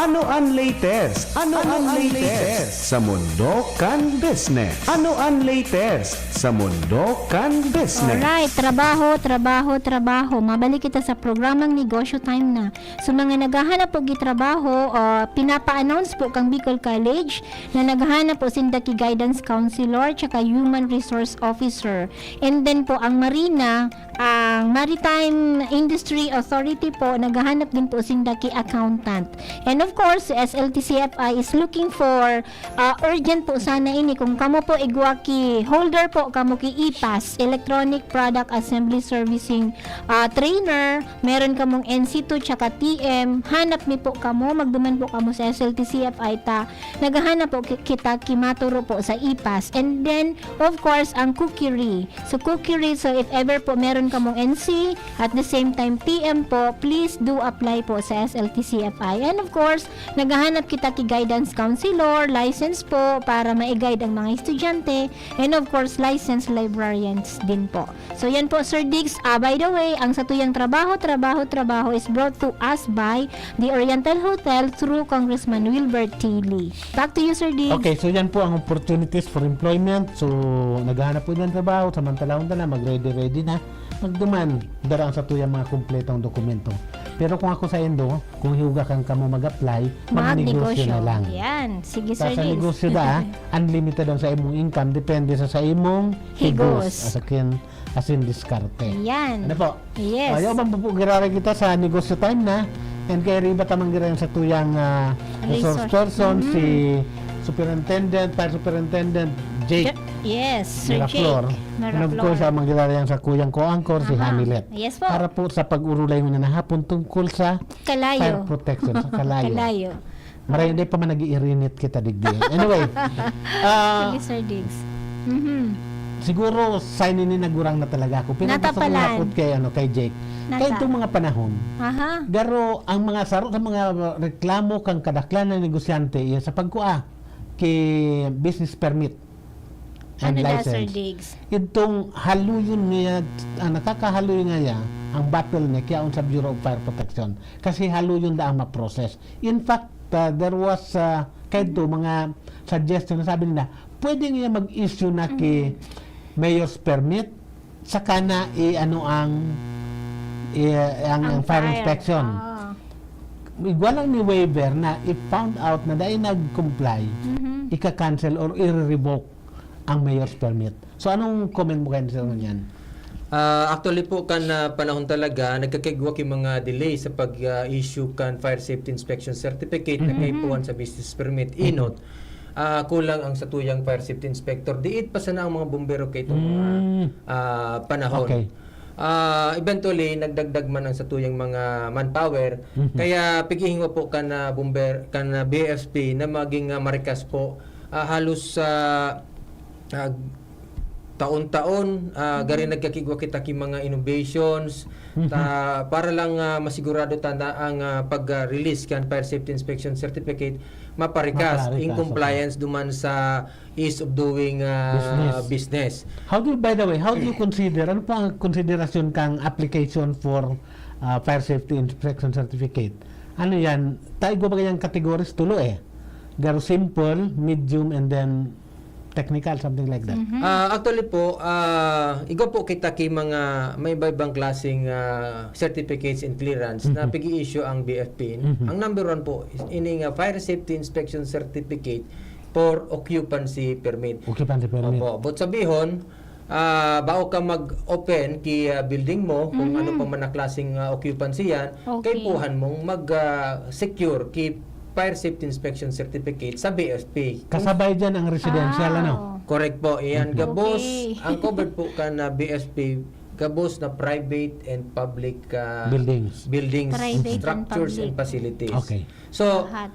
Ano an latest? Ano an latest sa mundo kan business? Ano an latest sa mundo kan business? Alright, trabaho, trabaho, trabaho. Mabalik kita sa programang Negosyo Time na. So, mga naghahanap po gitrabaho, ah, pinapa-announce po kang Bicol College na naghahanap po sinda ki guidance counselor tsaka human resource officer. And then po, ang Marina, ang Maritime Industry Authority po, naghahanap din po sinda ki accountant. And of course, si S L T C F I is looking for, ah, urgent po sana ini. Kung kamo po igwa ki holder po, kamo ki E pass, Electronic Product Assembly Servicing, ah, trainer, meron kamong N C two tsaka T M, hanap mi po kamo, magduman po kamo sa S L T C F I ta. Naghahanap po ki-, kita ki maturo po sa E pass. And then, of course, ang cookery. So, cookery, so if ever po meron kamong N C, at the same time T M po, please do apply po sa S L T C F I. And of course, naghahanap kita ki guidance counselor, license po, para ma-guide ang mga estudyante, and of course, licensed librarians din po. So, yan po, Sir Diggs. Ah, by the way, ang satuyang trabaho, trabaho, trabaho is brought to us by the Oriental Hotel through Congressman Wilbert Tilly. Back to you, Sir Diggs. Okay, so yan po ang opportunities for employment. So, naghahanap po ng trabaho, samantalahon na lang, mag-ready-ready na. Magduman, dara ang satuyang mga kumpletong dokumento. Pero kung ako sa indo, kung hiuga kan kamo mag-apply, magnegosyo na lang. Yan. Sige, Sir Diggs. Sa negosyo da, unlimited ang sa imong income, depende sa, sa imong higos. Higos. As a kin-, asin diskarte. Yan. Ano po? Yes. Ayaw man po, po giraray kita sa negosyo time na. And kay riba tamang giraray sa tuyang, ah, resource person, si Superintendent, Fire Superintendent Jake. Yes, Sir Jake Miraflor. And of course, ang manggiraray sa kuyang co-anchor, si Hanilet. Yes po. Para po sa pag-urulay mo na hapon tungkol sa fire protection, sa kalayo. Kalayo. Maray, hindi pa man nag-iirinit kita digdi. Anyway, ah, sige, Sir Diggs. Mhm. Siguro, sign ini nagurang na talaga ako. Pero gusto ko hapot kay, ano, kay Jake. Kaya itong mga panahon, garo, ang mga saro sa mga reklamo kang kadaklan na negosyante, iya sa pagkua, kay business permit. Ano da, Sir Diggs? Itong haluyon niya, ah, nakakahaloy nga niya, ang bottleneck yaon sa Bureau of Fire Protection. Kasi haluyon da ang ma-process. In fact, ah, there was, ah, kaidto, mga suggestion na sabi nila, pwede niya mag-issue na ki mayor's permit, saka na i-ano ang, i-, ang, ang fire inspection. Igwa lang ni waiver na if found out na dai nag-comply, ika-cancel or i-revoke ang mayor's permit. So, anong comment mo kayo sa yan? Ah, actually po, kan, ah, panahon talaga, nagkakaigwa ki mga delay sa pag, ah, issue kan fire safety inspection certificate na kaipuhan sa business permit. Inot, ah, kulang ang satuyang fire safety inspector. Diit pa sana ang mga bumbero kay itong mga, ah, panahon. Okay. Ah, eventually, nagdagdag man ang satuyang mga manpower. Kaya, pigihingwa po kan, ah, bomber-, kan, ah, B F P na maging, ah, marikas po. Ah, halos sa, ah, taon-taon, ah, gari nagkakigwa kita ki mga innovations, ta, para lang, ah, masigurado ta na ang, ah, pag, ah, release kan Fire Safety Inspection Certificate maparikas, in compliance duman sa ease of doing, ah, business. How do you, by the way, how do you consider, ano po ang konsiderasyon kang application for, ah, Fire Safety Inspection Certificate? Ano yan? Tayo ba yung categories tulo eh? Garo simple, medium, and then technical, something like that. Ah, actually po, ah, igwa po kita ki mga may iba-ibang klaseng, ah, certificates and clearance na pig-i-issue ang B F P. Ang number one po is ining, ah, Fire Safety Inspection Certificate for Occupancy Permit. Occupancy permit. Opo. But sabihon, ah, bao ka mag-open ki, ah, building mo, kung ano pa man na klaseng, ah, occupancy yan, kaipuhan mong mag, ah, secure ki fire safety inspection certificate sa B F P. Kasabay dyan ang residential, ano? Wow. Correct po. Iyan, Mhm. gabos, Okay. ang covered po kan ah, B F P, gabos na private and public ah, Buildings. buildings, Private and structures and public. facilities. Okay. So, Lahat.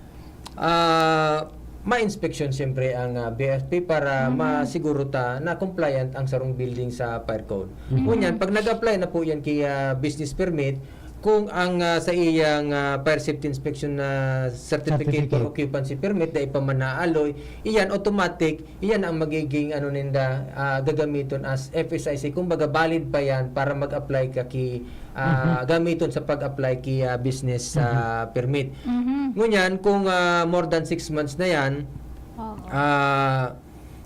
ah ma-inspection siyempre ang ah, B F P para Mhm. masiguro ta na compliant ang sarong building sa fire code. Mhm. Ngunyan, pag nag-apply na po yan kay ah, business permit, kung ang ah, sa iyang ah, fire safety inspection na certificate for Certificate. occupancy permit, dai pa man naaloy, iyan automatic, iyan ang magiging ano ninda, ah, gagamiton as F S I C. Kumbaga, valid pa yan para mag-apply ka ki, ah, gamiton sa pag-apply ki ah, business ah, permit. Mhm. Ngunyan, kung ah, more than six months na yan, Oo. ah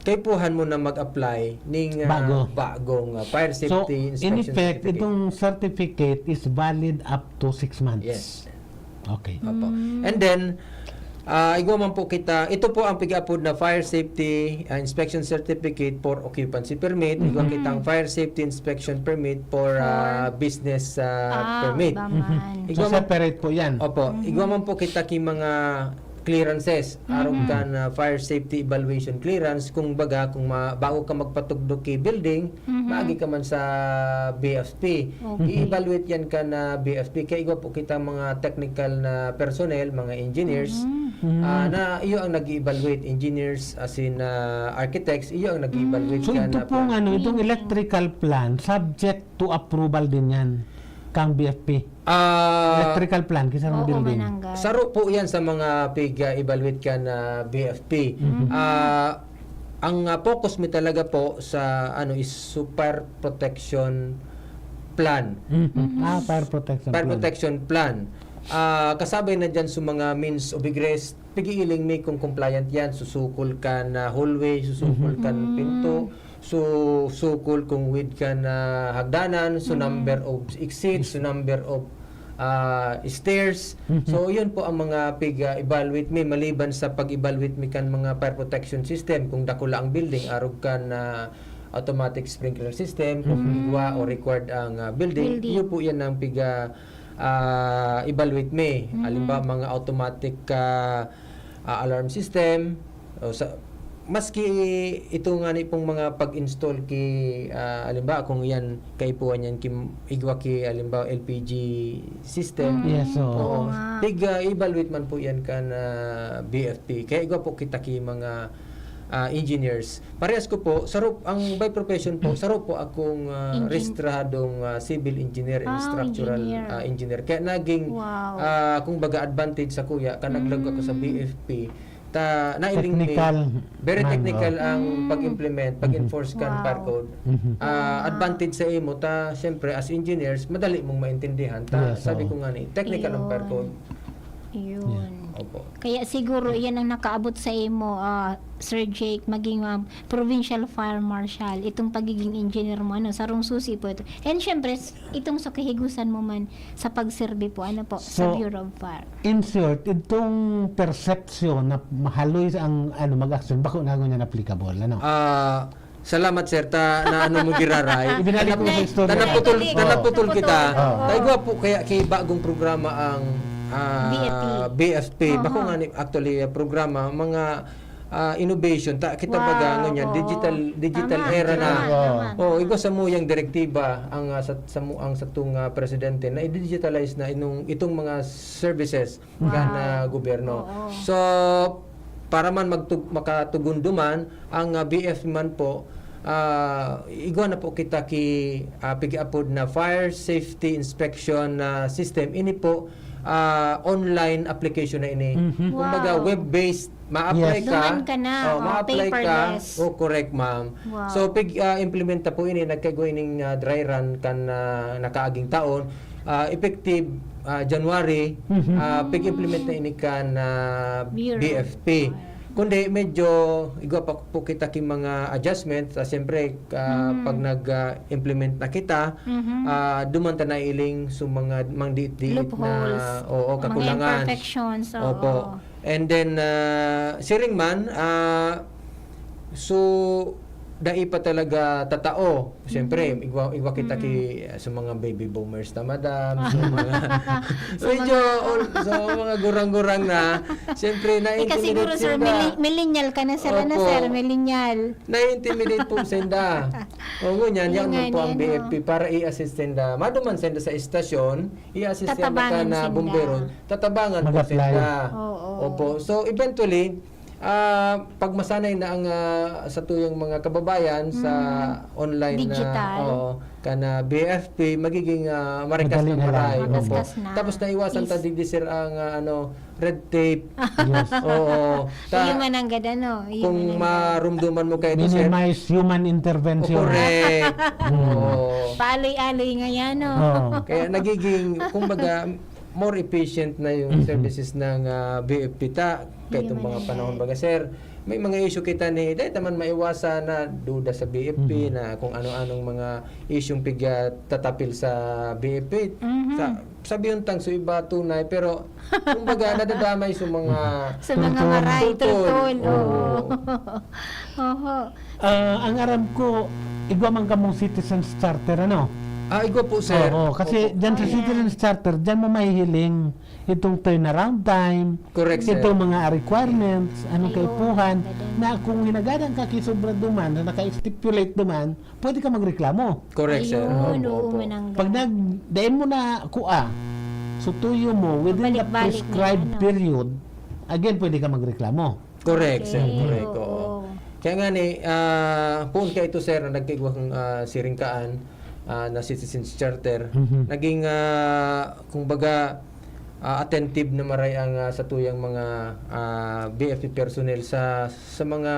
kaipuhan mo na mag-apply ning ah, Bago. bagong ah, fire So, safety in inspection effect, certificate. itong certificate is valid up to six months. Yes. Okay. Opo. Mm. And then, ah, igwa man po kita, ito po ang pig-apod na fire safety ah, inspection certificate for occupancy permit, igwa Mhm. kitang fire safety inspection permit for ah, business ah, Ah, permit. Baman. Igwa So, man- separate po yan. Opo, igwa man po kita ki mga clearances, arog kan ah, fire safety evaluation clearance, kung baga, kung ma- bago ka magpatugdok ki building, Mhm. maagi ka man sa B F P. Okay. I-evaluate yan kan ah, B F P. Kaya igwa po kita mga technical na personnel, mga engineers, Mhm. Mm. ah, na iyo ang nag-evaluate, engineers, as in ah, architects, iyo ang nag-evaluate So, kan ito ah, pong plan. ano, itong electrical plan, subject to approval din yan kang B F P. Ah, Electrical plan, kisarang Oo, building. mananggad. Saro po yan sa mga pig-evaluate kan ah, B F P. Mhm. Ah, ang ah, focus mi talaga po sa ano is super protection plan. Mhm. Ah, fire protection Fire plan. protection plan. Ah, kasabay na dyan sa mga means of egress, pigiiling mi kung compliant yan. Susukol kan ah, hallway, susukol kan pinto, susukol kung with kan ah, hagdanan, so number of exits, so number of ah, stairs. So, yun po ang mga pig-evaluate mi. Maliban sa pag-evaluate mi kan mga fire protection system, kung dakula ang building, arog kan ah, automatic sprinkler system, kung igwa o required ang ah, building, Building. iyo po yan ang pig ah, evaluate mi. Halimbawa, mga automatic ah, ah, alarm system, o sa, maski ito nga ni pong mga pag-install ki, ah, halimbawa, kung yan kaipuhan yan ki, igwa ki, halimbawa, L P G system. Yes, oo. Oo. Oo nga. Pig-evaluate man po yan kan ah, B F P. Kaya igwa po kita ki mga ah, engineers. Parehas ko po, saro, ang by profession po, saro po akong ah, Engin- rehistrahadong ah, civil engineer and Ah, structural engineer. ah, engineer. Kaya naging, Wow. ah, kumbaga, advantage sa kuya, kan naglaog ako sa B F P, ta nailing mi, Technical very man, technical oh. ang pag-implement, pag-enforce kan Wow. fire code. Mhm. Ah, advantage sa imo ta, syempre, as engineers, madali mong maintindihan. Ta, Yes, sabi oo. ko nga ni, technical ang fire Ayun. code. Yun. Opo. Kaya siguro yan ang nakaabot sa imo, ah, Sir Jake, maging ah, provincial fire marshal. Itong pagiging engineer mo, ano, sarong susi po ito. And syempre, s- itong sa kahigusan mo man sa pagserbi po, ano po, sa So, Bureau of Fire. In short, itong perception na mahaloy ang ano mag-action, bako na niyan applicable, ano? Ah, salamat, sir, ta na ano mo giraray. Ibinalik ko sa istorya. Ta naputol, ta naputol kita. Oo. Ta igwa po kaya ki bagong programa ang ah, B F P. B F P. Bako nga ni, actually, ah, programa, mga ah, innovation. Ta, kita baga, ano niyan, digital, digital Tama, era na. tama, tama. Oh, igwa sa muyang direktiba ang ah, sa, sa mu- ang satong ah, presidente na i-digitalize na inong, itong mga services kan ah, gobyerno. Oo. So, para man magtug- makatugon duman ang ah, B F man po, ah, igwa na po kita ki ah, pig-apod na fire safety inspection ah, system. Ini po ah, online application na ini. Mhm. Kumbaga, Wow. web-based, ma-apply Yes. ka. Duman ka na, Oh, oh, ma-apply ka. paperless. Oh, correct, ma'am. Wow. So, pig-implementa po ini, nagkaigwa ining ah, dry run kan ah, nakaaging taon. Ah, effective ah, January, Mhm. ah, pig-implement na ini kan ah, Bureau. B F P. Kundi medyo igwa pa po kita ki mga adjustment. Ah, siyempre, ah, pag nag-implement na kita, Mhm. ah, duman ta nailing so mga mangdiit-diit na, Loopholes. oo, Mga kakulangan. Imperfections, oo. Opo. And then, ah, siring man, ah, so, dai pa talaga tatao. Siyempre, Mm. igwa, igwa kita Mm. ki, sa mga baby boomers na madam, sa mga Sa medyo mga ol-, sa mga gurang-gurang na, siyempre, Eh, kasi na-intimidate siguro, sir, sinda. milli-, millennial ka na, sir, ano, Opo. sir? Millennial. Na-intimidate po sinda. O, ngunyan, Yun yan nga man po ni ang ano. B F P para i-assist sinda. Maduman sinda sa estasyon, i-assist sinda Tatabangan ka na sinda. bumbero, tatabangan po Mag-apply. sinda. Oo. Opo. So, eventually, ah, pag masanay na ang, ah, satuyang mga kababayan sa Mm. online na, Digital. oo, ka na B F P, magiging, ah, marikas Madali na na lang. maray. Opo. Makaskas na. Tapos naiwasan ta Is- digdi, sir, ang, ah, ano, red tape. Yes. Oo. Ta-, Iyo man ang gad-, ano, iyo kung man ang gad- marumduman mo kayo, sir. Minimize human intervention. Oh, correct. Mm. Oo. Paaloy-aloy nga yan, no? Oo. Kaya nagiging, kumbaga, more efficient na yung Mhm. services ng, ah, B F P ta. Kaya Yun itong man mga ang panahon, yan. baga, sir, may mga issue kita ni, dahil naman maiwasan na duda sa B F P Mhm. na kung ano-anong mga isyung pigtatapil sa B F P. Mhm. Sa, sabi yung tang sa iba tunay, pero kumbaga nadadamay sa mga Sa mga Tultol. maray, Tultol. tultol, oo. Oo. Oho. Ah, ang aram ko, igwa man kamong Citizens Charter, ano? Ah, igwa po, sir. Oo, kasi Opo. dyan sa Ayan. Citizens Charter, dyan mo mahihiling itong turnaround time, Correct, sir. itong mga requirements, anong Ayun, kaipuhan, maganda. na kung hinagadan ka kisobra duman, na naka-stipulate duman, pwede ka magreklamo. Correct, sir. Ayun, Opo, oo, opo. manangga. Pag nag-, dahil mo na kua, sutuyo mo within the Pabalik-balik na prescribed yan, no? period, again, pwede ka magreklamo. Correct, sir. Okay, Correct, oo. oo. Kaya nga ni, ah, poon ka ito, sir, na nagkaigwa kang, ah, siring kaan, ah, na Citizens Charter. Mhm. Naging, ah, kumbaga, ah, attentive na maray ang, ah, satuyang mga, ah, B F P personnel sa, sa mga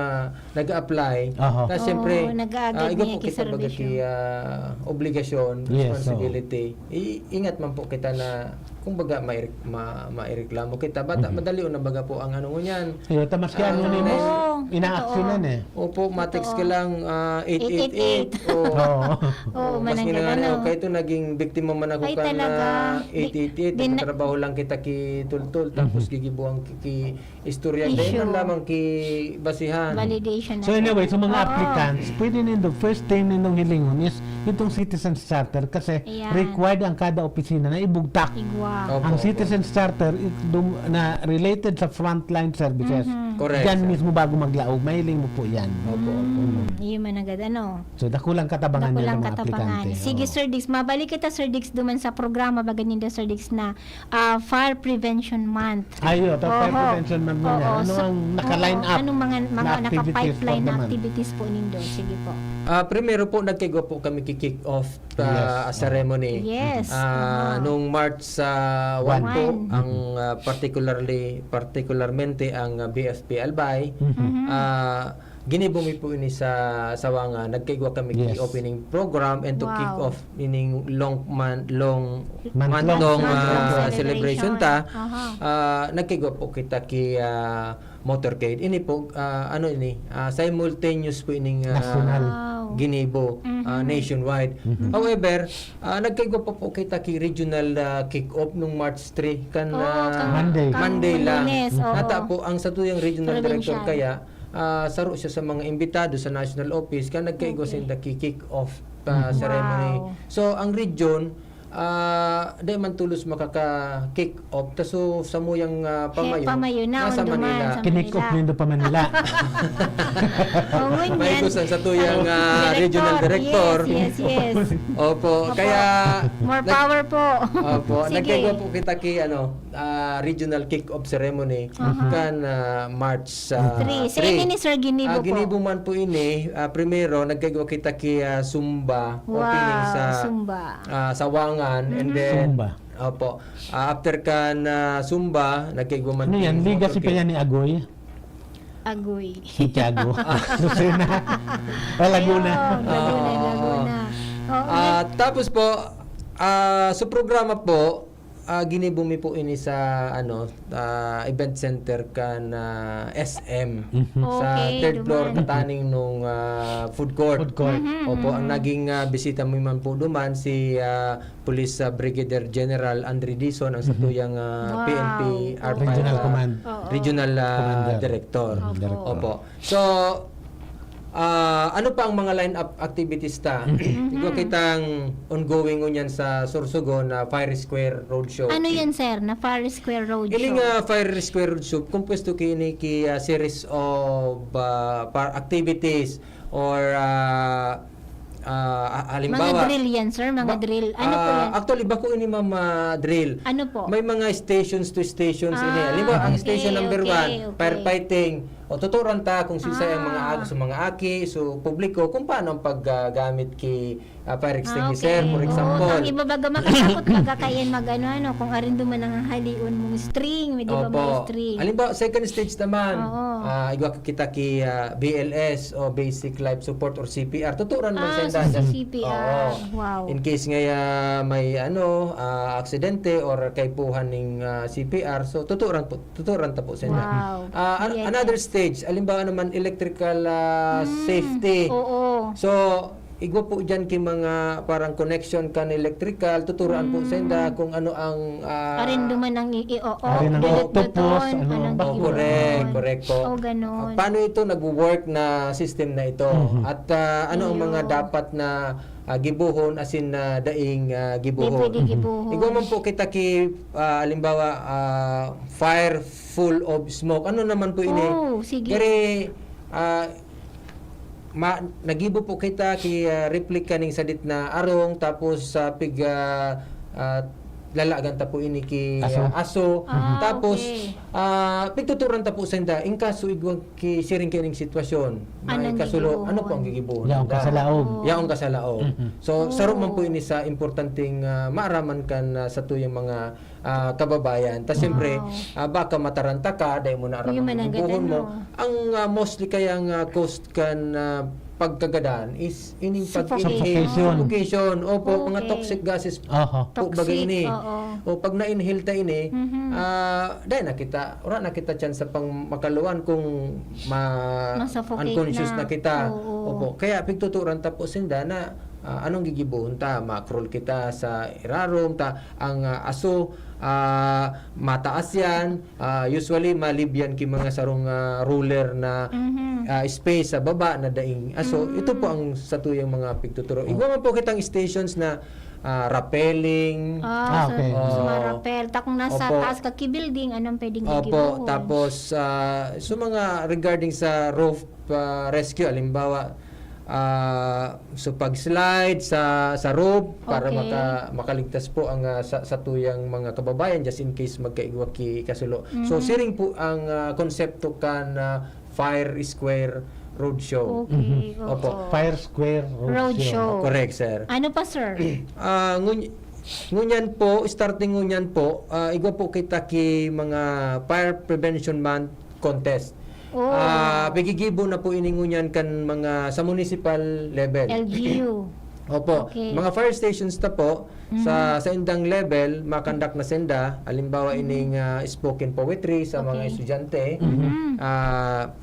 nag-a-apply. Aha. Na siyempre, Oo, nag-aagad ah, igwa niya po kita baga kiserbisyo. ki, ah, obligasyon, Yes, oo. responsibility. I-, ingat man po kita na, kumbaga, mairik-, ma-, maireklamo kita. Bata, Mhm. madali o na baga po ang ano ngunyan. Iyo, ta maski Ah, ano ni mo, oo. inaaksyonan Totoo. eh. Opo, ma-text Totoo. ka lang, ah, eight eight eight. Eight eight eight. Oo. Oo. Oo, Oo, mas manangga ginagawa na, na, oh, oh. Kahit ito, naging biktima man ako Ay, kan, talaga. ah, Di-, eight eight eight. di na- Nagtatrabaho lang kita ki Tultol, tapos Mhm. gigibuang ki, ki istorya. Issue. Dahil man lamang ki basihan. Validation So na anyway, sa mga Oo. applicants, pwede nindo, first thing nindong hilingon is itong Citizens Charter kasi Ayan. required ang kada opisina na ibugtak. Igwa. Opo, Ang opo. Citizens Charter, i-, dum-, na related sa frontline services. Mhm. Correct, Diyan sir. mismo bago maglaog, mahiling mo po yan. Opo, opo. Mm, iyo man agad, ano? So, dakulang katabangan Dakulang niya ng mga katabangan. aplikante. Sige, Oo. Sir Diggs. Mabalik kita, Sir Diggs, duman sa programa, baga ninda, Sir Diggs, na, ah, Fire Prevention Month. Ay, yun, ito, Fire Oho. Prevention Month na niya. Oo, Ano so, ang naka-line oo, up anong mga, mga na activities naka-pipeline for the na month? activities po nindo? Sige po. Ah, primero po, nagkaigwa po kami ki-kick off, ah, Yes. ceremony. Yes. Ah, Aha. nung March sa one One. po, One. ang, Mm. ah, particularly, particularmente ang, ah, B F P Albay. Mhm. Mhm. Ah, ginibo mi po ini sa Sawangan. Nagkaigwa kami ki Yes. opening program and to kick Wow. off ining long man-, long, Month month long long, ah, celebration. celebration ta. Aha. Ah, nagkaigwa po kita ki, ah, motorcade. Ini po, ah, ano ini, ah, simultaneous po ining, ah, National. Wow. ginibo, ah, Mhm. nationwide. Mhm. However, ah, nagkaigwa pa po kita ki regional, ah, kick-off nung March three, kan, Oh, ah, kan, Monday. kan Monday lang. Lunes, Mhm. oo. Nata po, ang satuyang regional director Provincial. kaya, ah, saro siya sa mga imbitado sa national office, kaya nagkaigwa Okay. sinda ki kick-off, ah, Mhm. ceremony. Wow. So, ang region, ah, di man tulos makaka-kick off. Ta so, samuyang, ah, He, pamayo, pamayo na, nasa undo man, Manila. sa Kinick off Manila. nindo pa Manila. Oh, ngunyan. May gusto sa tuyang, ah, Director. regional director. Yes, yes, yes. Opo, Opo. kaya More nag-, power po. opo, Sige. nagkaigwa po kita ki, ano, ah, regional kick-off ceremony Aha. kan, ah, March, ah, Three. Sa three. ini ni Sir Ginibo Ah, po. Ginibo man po ini, ah, primero, nagkaigwa kita ki, ah, Zumba, Wow, opening sa, Zumba. ah, Sawangan, and Mhm. then, Zumba. opo, ah, after kan, ah, Zumba, nagkaigwa man Ano po yan? yung Legacy pa motorcade. yan ni Agoy? Agoy. Santiago. Ah. Lucena. Ah, Laguna. Ayun, Laguna, Ah. Laguna. Oo, Ah, nag- tapos po, ah, sa programa po, ah, ginibo mi po ini sa, ano, ah, event center kan, ah, S M. Mhm. Sa Okay, third floor, duman. kataning nung, ah, food court. Food court. Mhm, Opo, ang mhm. naging, ah, bisita mi man po duman si, ah, Police, ah, Brigadier General Andre Dizon, ang Mhm. satuyang, ah, Wow. P N P R five, Regional ah, Command. Oo. Regional, ah, Commander. Director. Opo. Director. Opo. So, Ah, ano pa ang mga line-up activities ta? Igwa kitang ongoing ngunyan sa Sorsogon na Fire Square Roadshow. Ano yan, sir, na Fire Square Roadshow? Ini nga Fire Square Roadshow, kumpuesto kini ki ah, series of ah, par activities or ah, ah, ha- halimbawa, Mga drill yan, sir? Mga ba- drill? Ano po ah, yan? Actually, bako ini, ma'am, ah, drill. Ano po? May mga stations to stations ini. Ah, Halimbawa, ang okay, station number okay, one, okay. Firefighting. O, tuturan ta kung sinsay ang mga Ah. ag-, sa mga aki, so publiko, kung paano ang paggamit ki ah, fire extinguisher, Okay. for Oo, example. Ang iba baga makatakot baga kayan mag ano, ano, kung arindo man ang halion mong string, may di ba Opo. mga string? Halimbawa, second stage naman, Oo. ah, igwa kita ki ah, B L S o Basic Life Support or C P R. Tuturan man Ah, sa so dyan. C P R. Oo. Wow. In case nga ah, may ano, ah, aksidente or kaipuhan ning ah, C P R, so tuturan po, tuturan ta po sa inyo. Wow. Ah, an- Yes. Another stage, halimbawa naman electrical ah, Mm, safety. Oo. So, igwa po dyan ki mga parang connection kan electrical, tuturuan po Mm. senda kung ano ang ah, Arindo man ang i-, i-, oo, Ari ng dudut-duton, octopus, ano anong ang Oh, gigibo correct, doon. Correct po. Oh, ganun. Ah, paano ito nagwo-work na system na ito? Mhm. At ah, ano ang mga Ayun. dapat na ah, gibohon asin na daing ah, Di gibohon? pwede gibohon. Igwa man po kita ki, ah, halimbawa, ah, fire full of smoke. Ano naman po ini? Oh, sige. Kaya, ah, ma, nagibo po kita ki ah, replica ning sadit na arong, tapos sa pig ah, ah, lalagan ta po ini ki Aso. ah, aso. Ah, Tapos, okay. ah, pigtuturan ta po senda, in kaso igwa ki siring kining sitwasyon, Anong maikasulo, gigibohon? Ano po ang gigibohon? Yaong Da? kasalaog. Oo. Yaong kasalaog. Mhm. So, Oo. saro man po ini sa importanteng ah, maaraman kan ah, satuyang mga ah, kababayan. Ta siyempre, Wow. ah, baka mataranta ka, dahil mo na aram Yung ang mananggad, gigibohon mo. Ano? Ang ah, mostly kaya nga cause kan ah, pagkagadan is ining pag-inhale. Suffocation. Suffocation. Opo, mga Okay. toxic gases Aha. po bagay Toxic, ini. Oo. O pag na-inhale ta ini, Mhm. ah, dahil na kita, wala na kita chance sa pang makaluan kung ma Ma-suffocate unconscious na. na, kita. Oo. Opo. Kaya pigtuturan ta po sinda na ah, anong gigibohon ta? Ma-crawl kita sa irarom, ta ang ah, aso ah, mataas yan. Ah, usually malib yan ki mga sarong ah, roller na Mhm. ah, space sa baba na daing aso. Ito po ang satuyang mga pigtuturo. Igwa man po kitang stations na ah, rappelling. Ah, Ah, so, okay. so Oo. marapel. Ta kung nasa Opo. taas ka ki building, anong pwedeng Opo, gigibohon? Tapos ah, so mga regarding sa roof ah, rescue, halimbawa, ah, so pag-slide sa sa roof para Okay. maka, makaligtas po ang ah, sa, satuyang mga kababayan just in case magkaigwa ki kasulo. So Mhm. siring po ang ah, konsepto kan ah, Fire Square Roadshow. Okay, Mhm. oo. Opo. Fire Square Roadshow. Roadshow. Correct, sir. Ano pa, sir? Ah, ngun- ngunyan po, starting ngunyan po, ah, igwa po kita ki mga Fire Prevention Month contest. Oh. Ah, pigigibo na po ini ngunyan kan mga sa municipal level. L G U. Opo. Okay. Mga fire stations ta po sa sa indang level, makandak na senda, halimbawa ining ah, spoken poetry sa mga Okay. estudyante, Mhm. ah,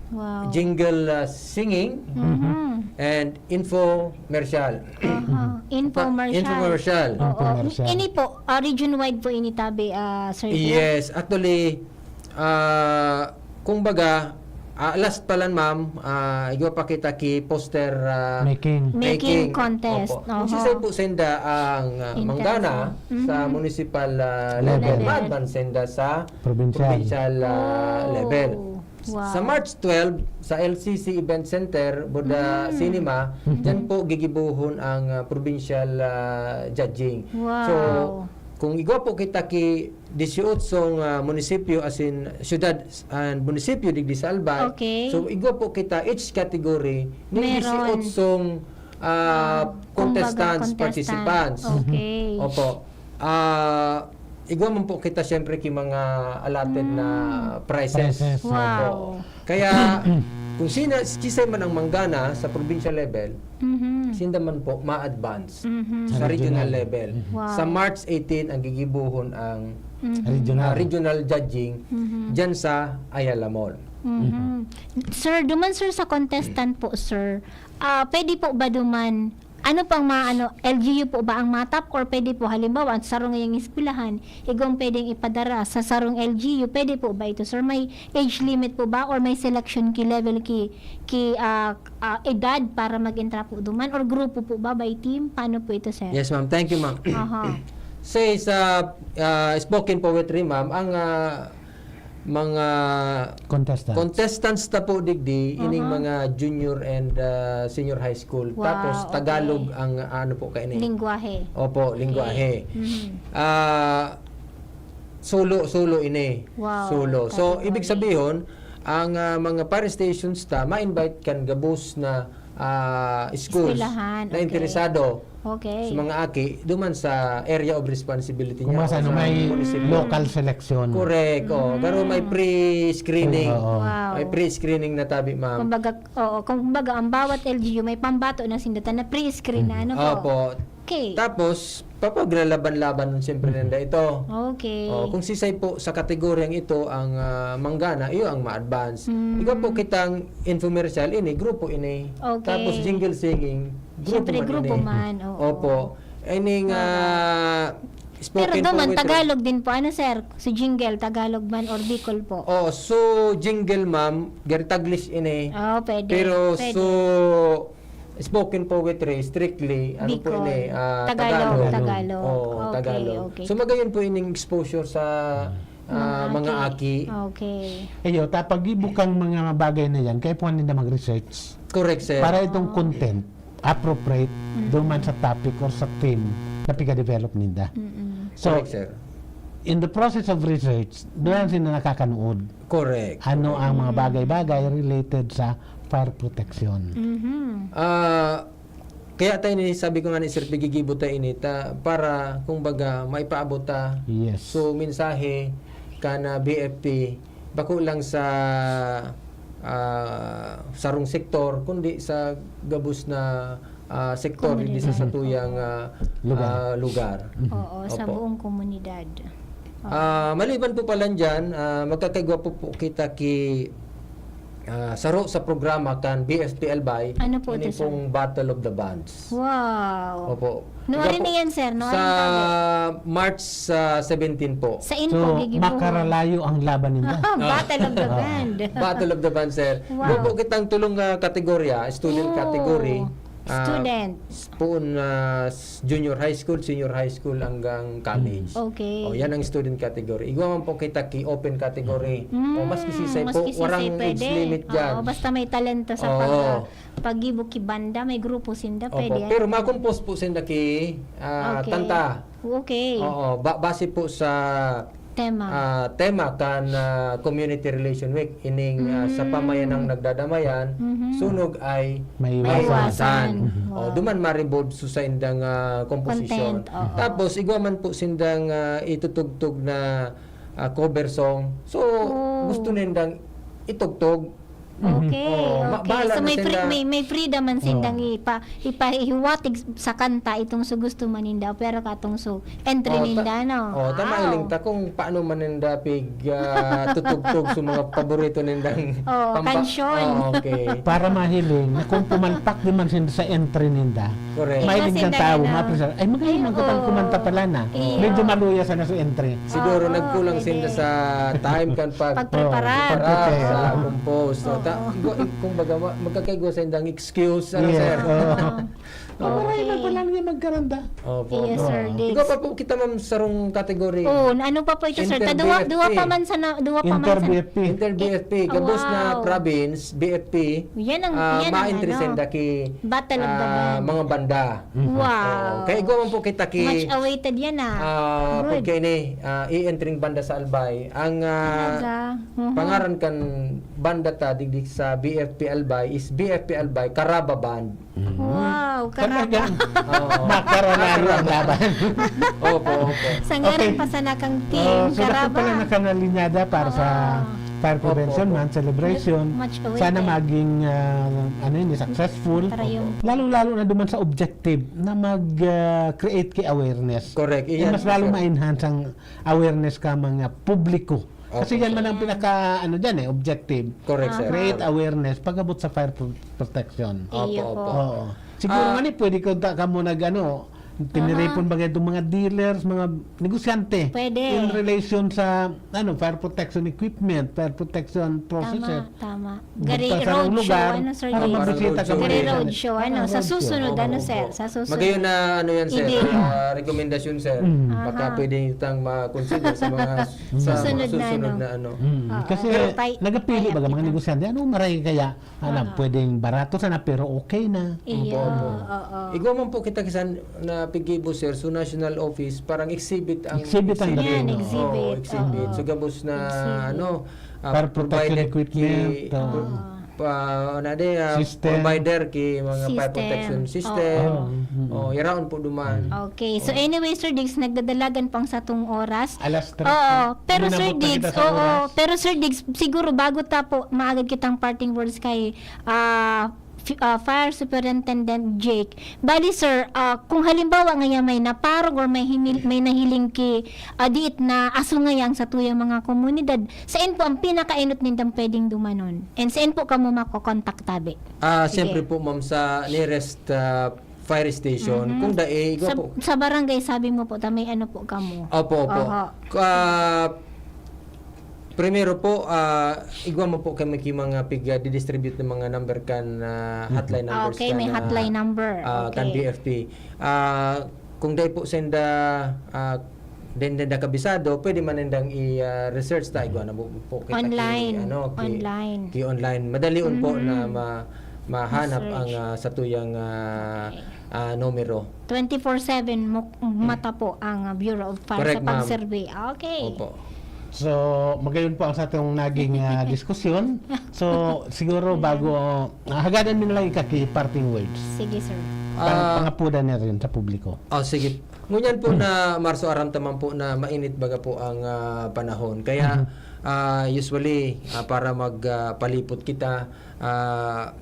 Wow. jingle ah, singing, Mhm. and infomercial. Aha. Infomercial. Infomercial. Oo. Infomercial. Ini po, ah, region-wide po ini tabi, ah, sir. Yes, actually, ah, kumbaga, ah, last pa lang, ma'am, ah, igwa pa kita ki poster ah, Making. Making contest. Opo. Kung Oho. sisay po senda ang ah, Intense. manggana sa Mhm. municipal ah, Level. level, Level. ma-advance senda sa Provincial. provincial ah, Oh. level. Wow. Sa March twelve, sa L C C Event Center, Buda Mm. Cinema, dyan po gigibuhon ang ah, provincial ah, judging. Wow. So, kung igwa po kita ki dieciocho nga munisipyo, as in, syudad and munisipyo digdi sa Albay, Okay. so igwa po kita each category ning Meron. dieciocho ah, Kumbaga, contestants, contestant. Participants. Okay. Opo. Ah, igwa man po kita siyempre ki mga allotted na prizes. Prizes. Wow. Opo. Kaya kung sina, kisay man ang manggana sa provincial level, Mhm. sinda man po ma-advance Mhm. sa Sa regional regional. level. Wow. Sa March eighteen, ang gigibuhon ang Mhm. Regional. ah, regional judging Mhm. dyan sa Ayala Mall. Mhm. Sir, duman sir sa contestant po, sir. Ah, pwede po ba duman Ano pang mga ano, L G U po ba ang matap, or pwede po halimbawa ang sarong ngayong eskwelahan, igwang pwedeng ipadara sa sarong L G U, pwede po ba ito, sir? May age limit po ba or may selection ki level ki, ki, ah, ah, edad para mag-entra po duman or grupo po ba by team? Paano po ito, sir? Yes, ma'am. Thank you, ma'am. Aha. Say sa ah, spoken poetry, ma'am, ang ah, mga Contestant. contestants ta po digdi, ining Aha. mga junior and ah, senior high school. Wow, Tapos Tagalog okay. Ang ah, ano po kaini. Lingwahe. Opo, lingwahe. Mhm. Ah, solo, solo ini. Wow, Solo. So, category. Ibig sabihin, ang ah, mga fire stations ta, ma-invite kan gabos na ah, schools Eskwelahan, na okay. interesado Okay. sa mga aki duman sa area of responsibility Kung niya. mas O ano, sa may munisipyo. Local selection. Correct. Oh, pero may pre-screening. Oo. Wow. May pre-screening na tabi, ma'am. Kumbaga, oo, kumbaga ang bawat L G U may pambato na sinda ta na pre-screen na ano po. Opo. Okay. Tapos, papaglalaban-laban nun siyempre nanda ito. Okay. Oh, kung sisay po sa kategoryang ito ang ah, manggana, iyo ang ma-advance. Mm. Ikaw po kitang infomercial, ini, grupo ini. Okay. Tapos jingle singing, grupo Siyempre, man grupo ini. man, oo. Opo. Ining ah, Pero spoken naman, poetry. Tagalog din po. Ano, sir? Si jingle, Tagalog man or Bicol po? Oh, so jingle, ma'am, gari Taglish ini. Oh, pwede. Pero Pwede. So spoken poetry, strictly, ano po Bicol. ini? Ah, Tagalog, Tagalog. Tagalog. Oo, Okay, Tagalog. okay. So magayon po ining exposure sa ah, mga aki. Okay. Iyo, tapag ibo kang mga bagay na yan, kaya po ninda mag-research Correct, sir. para itong content appropriate duman sa topic or sa theme na piga-develop ninda. Mm-mm. So, Correct, sir. In the process of research, doon sila nakakanood. Correct. Ano ang mga bagay-bagay related sa fire protection. Mhm. Ah, kaya tayo ni sabi ko nga ni Sir, pigigibo tayo ini ta para kumbaga maipaabot ta. Yes. So mensahe kan ah, B F P, bako lang sa ah, sarong sektor kundi sa gabos na ah, sektor Komunidad. Dito sa tuyang ah, Lugar. ah, lugar. Oo, sa Opo. Buong komunidad. Ah, maliban po pala dyan, ah, magkakaigwa po, po kita ki ah, saro sa programa kan B F P Albay. Ano po Ini ito, sir? Pong Battle of the Bands. Wow. Opo. Nuwari Ika po, na yan, sir? Nuwari Sa na yan? March sa seventeen po. Sa Inpo, So, gigibuhon. Makaralayo ang laban ninyo. Battle of the Band. Battle of the Band, sir. Wow. Doon po kitang tulong ah, kategorya, student Oh, category. Ah, students. Poon na s- junior high school, senior high school hanggang college. Okay. Oh, yan ang student category. Igwa man po kita ki open category. Mm, Oh, maski sisay po, maski sisay warang age pwede. Limit dyan. Oo, basta may talento sa Oo. pag, pag-ibo ki banda, may grupo sinda, Opo, pwede yan. pero makompose po sinda ki ah, Okay. Tanta. Okay. Oo, ba- base po sa Tema. ah, tema kan ah, Community Relation Week, ining ah, sa Mm. pamayanang nagdadamayan, Mhm. sunog ay May may iwasan. iwasan. Mhm. Oh, Wow. Duman ma-revolve so sa indang ah, komposisyon. Content, oo. Tapos igwa man po sindang ah, itutugtog na ah, cover song. So Oh. gusto nindang itugtog. Okay, Oh, ma- okay. bahala So na may free, sila. may, may freedom man sindang Oh. ipa, ipahiwatig sa kanta itong so gusto man ninda, pero katong so entry Oh, ta- ninda, no? Oh, tama Wow. iling ta kung paano man ninda pig ah, tutugtog sa mga paborito nindang Oh, pamba- kansyon. Oh, okay. Para mahiling na kung pumalpak naman sila sa entry ninda, Correct. mahiling Kasi kang nga tao, na. mapresar, ay magaling Ay, man katang oo. kumanta pala na. Iyo. Medyo maluya sana sa entry. Siguro Oo, nagkulang pwede. sinda sa time kan pag Pagprepara. prepara sa Prepare. compose. So, ta- Oo. igwa- kung baga ma- magkakaigo sa indang excuse, ano, Yes, sir? oo. Okay. Ay, pala niya magkaranda. Opo. Yes, sir, Oo. Diggs. Ikaw pa po kita, ma'am, sarong category. Oh, ano pa po ito, sir? Inter Taduwa, B F P. Duwa pa man sa na, duwa pa man Inter sa B F P. Inter B F P, gabos na Wow. province, B F P, Yan ang, ah, yan ang ma-entry ano, senda ki Battle of the ah, Band. mga banda. Wow. Oh, kaya igwa man po kita ki Much awaited yan, ah. Ah, Good. pagka ini, ah, i-entering banda sa Albay. Ang ah, Talaga. Mhm. pangaran kan banda ta digdi sa B F P Albay is B F P Albay Karaba Band. Wow, karaba. Talagang Oo. makaralayo ang laban. Opo, opo. Sa ngaran Okay. pa sana kang team, Oh, so, dapat karaba. pala nakalinyada para sa Ah. fire Opo, prevention opo. month celebration. Much awaited. Sana maging ah, ano yun, successful. Para yung Lalo-lalo na duman sa objective na mag-create kay awareness. Correct. Eh, Iyan, mas lalo sir. ma-enhance ang awareness ka mga publiko Kasi Opo, yan man sir. ang pinaka, ano dyan eh, objective. Correct, sir. Create Correct. awareness pag-abot sa fire pro-, protection. Opo, Iyo opo. po. Oo. Siguro Ah. nga ni, pwede ko ta-, kamo nag, ano, tiniripon Aha. ba itong mga dealers, mga negosyante Pwede. in relation sa, ano, fire protection equipment, fire protection processes. Tama, tama. Gari Magpasarang roadshow, lugar ano, sir, para James? mabisita Parang ka roadshow. Gari muna. roadshow, ano, Parang sa roadshow. susunod, Opo, ano, opo. sir? Sa susunod. Magayon na, ano yan, sir, Sige. ah, rekomendasyon, sir. Mm. Baka Aha. pwede itang ma-consider sa mga, sa Susunod na, susunod ano. na, ano. Mm. Oo. Kasi Pero pay-, nagapili pay baga mga aplikante. negosyante, ano maray kaya? Ano, Oo. pwedeng barato sana, pero okay na. Iyo, Opo, opo. oo. Igwa man po kita kisan na pigibo, sir. So, national office, parang exhibit ang Exhibit ang exhibit. Yan, dating. exhibit. Oo, exhibit. Oo. So, gabos na, Exhibit. ano, ah, Fire protection provided equipment, ki-, oo. pro-, pa, ano, de, ah, System. provider ki mga fire System. protection system. Oo. Oo, mm. Oh, yaraon po duman. Mm. Okay. So, Oh. anyway, Sir Diggs, nagdadalagan pa ang satong oras. Alas tres Oo, na. pero Sir Inabot na Diggs, kita sa oo, oras. pero Sir Diggs, siguro bago ta po maagad kitang parting words kay, ah, fi-, ah, Fire Superintendent Jake. Bali, sir, ah, kung halimbawa nga may naparog or may himil-, may nahiling ki, ah, diit na asungayan sa tuyang mga komunidad, sain po ang pinakainot nindang pwedeng dumanon? And sain po kamo makokontak tabi? Ah, Sige. siyempre po, ma'am, sa nearest, ah, fire station. Mhm. Kung dai, igwa Sa, po. sa barangay, sabi mo po, ta may ano po kamo? Opo, opo. Oho. Ah, primero po, ah, igwa mo po kami ki mga pig, ah, didistribute ng mga number kan, ah, Mhm. hotline Ah, numbers okay, kan, may ah, hotline number. ah, kan Okay. D F P. Ah, kung dai po senda, ah, den, den da kabisado, pwede man nindang i, ah, research ta. Igwa na po, po kita ki, Online. ano, ki, Online. ki online. Madalion po Mhm. na ma-, mahanap Research. ang, ah, satuyang, ah, Okay. ah, numero. Twenty-four seven mo-, mata po ang, ah, Bureau of Fire Correct, sa ma'am. pag-survey. Okay. Opo. So, magayon po ang satong naging, ah, diskusyon. So, siguro Ayan. bago, ah, hagadan mi na lang ika ki parting words. Sige, sir. Pang-, Ah. pangapudan na rin sa publiko. Oh, sige. Ngunyan po na Marso, aram ta man po na mainit baga po ang, ah, panahon. Kaya, Mhm. ah, usually, ah, para mag, ah, palipot kita, ah,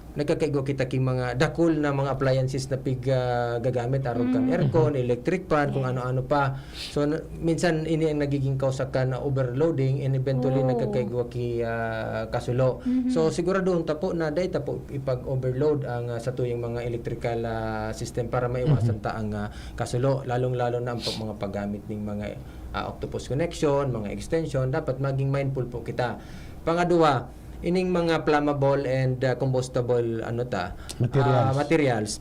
nagkakaigwa kita ki mga dakul na mga appliances na pig, ah, gagamit, arog kan Mhm. aircon, electric fan, kung Yes. ano-ano pa. So, na-, minsan ini ang nagiging kausa kan overloading and eventually Oh. nagkakaigwa ki, ah, kasulo. Mhm. So, siguraduhon ta po na dai ta po ipag-overload ang, ah, satuyang mga electrical, ah, system para maiwasan Mhm. ta ang, ah, kasulo, lalong-lalo na ang pa-, mga paggamit ning mga, ah, octopus connection, mga extension, dapat maging mindful po kita. Pangaduwa, ining mga flammable and, ah, combustible, ano ta, Materials. ah, materials,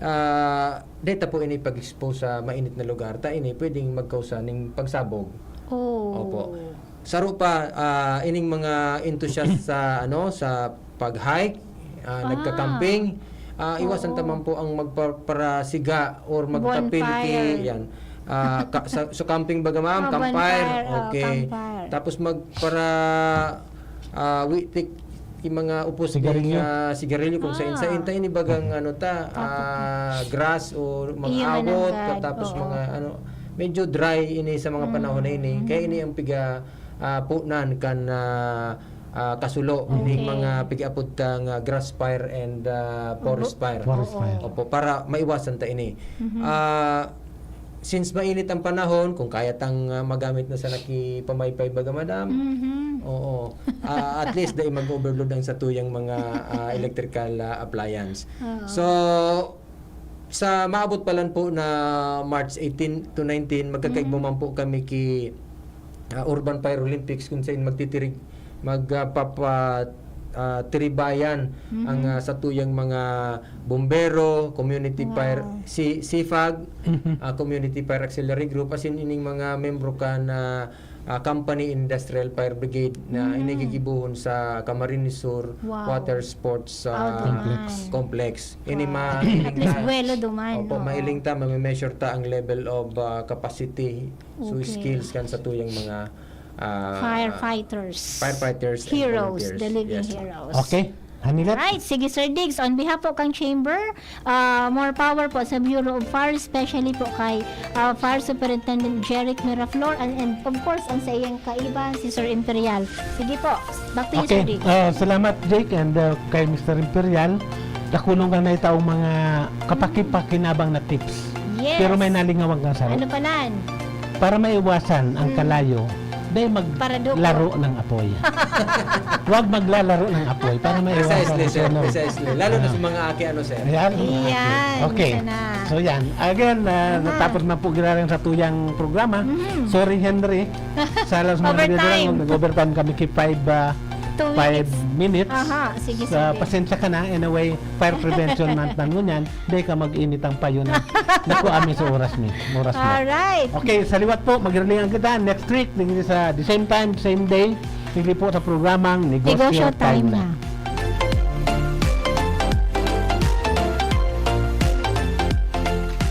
ah, dai ta po ini pag-expose sa mainit na lugar, ta ini pwedeng magkausa ning pagsabog. Oh. Opo. Saro pa, ah, ining mga enthusiast sa, ano, sa pag-hike, ah, Ah. nagka-camping, ah, iwasan ta Oo. man po ang magpa-, parasiga or magtapil ki, Bonfire. yan. Ah, ka-, sa, sa camping baga, ma'am, Ah, campfire. bonfire. Oh, Okay. campfire. Tapos magpara-, ah, witik, yung mga upos Sigarilyo. ding, ah, sigarilyo kung sa Ah. insa-inta ini bagang, ano ta, Tapos ah, grass o mga Iyo, awot, mananggad. tapos Oo. mga, ano, medyo dry ini sa mga Mm, panahon na ini. mm. Kaya ini ang piga, ah, punan kan, ah, ah, kasulo, ining Okay. mga pigiapod ta nga grass fire and, ah, forest Opo. fire. Forest Oo. fire. Opo, para maiwasan ta ini. Mhm. Ah, since mainit ang panahon, kung kaya tang, ah, magamit na sana ki pamaypay baga, madam, Mhm. oo. Ah, at least, dai mag-overload ang satuyang mga, ah, electrical, ah, appliance. Oo. So, sa maabot pa lang po na March eighteen to nineteen, magkakaigwa Mhm. man po kami ki, ah, Urban Fire Olympics, kung saan magtitirig-, mag, ah, papa-, ah, tiribayan Mhm. ang, ah, satuyang mga bombero, community Wow. fire, si, CFAG, Mhm. ah, Community Fire Auxiliary Group, as in, ining mga membro kan, ah, ah, company industrial fire brigade na Mhm. inigigibohon sa Camarines Sur Wow. Water Sports, ah, Outdoor Complex. man. Complex. Ini Wow. ma-, At least buwelo duman, Opo, oo. mahiling ta, mame-measure ta ang level of, ah, capacity. So, Okay. skills kan satuyang mga, ah, Firefighters. firefighters and Heroes, volunteers. the living Yes, ma'am. heroes. Okay. Hanilet? Right. Sige, Sir Diggs, on behalf po kang Chamber, ah, more power po sa Bureau of Fire, especially po kay, ah, Fire Superintendent Jeric Miraflor, and, and of course, ang sa iyang kaiba, si Sir Imperial. Sige po, back to you, Sir Okay. Diggs. Ah, salamat, Jake, and, ah, kay Mister Imperial. Dakulong ka na itaong mga kapakipakinabang na tips. Yes. Pero may nalingawan kang sarong. Ano pa nan? Para maiwasan ang Mm. kalayo, Dahil Paraduko. maglaro ng apoy. Huwag maglalaro ng apoy para maiwasan Precisely, ang sir. sunog. Precisely. Lalo na sa Ah. mga aki, ano, sir. Ayan. Ayan, Okay. isa na. So yan. Again, ah, Aha. natapos na po giraring sa tuyang programa. Mhm. Sorry, Henry. Sa alas mga Overtime. nag-overtime kami kay five, ah, Two five minutes. minutes. Aha, sige, Sa, sige. Pasensya ka na. Anyway, fire prevention month na ngunyan. Di ka mag-init ang payo na. Naku, ami sa oras mi. Oras mo. Alright. Okay, sa liwat po, maghilingan kita next week digdi sa the same time, same day, digdi po sa programang Negosyo, Negosyo Time time Na. na.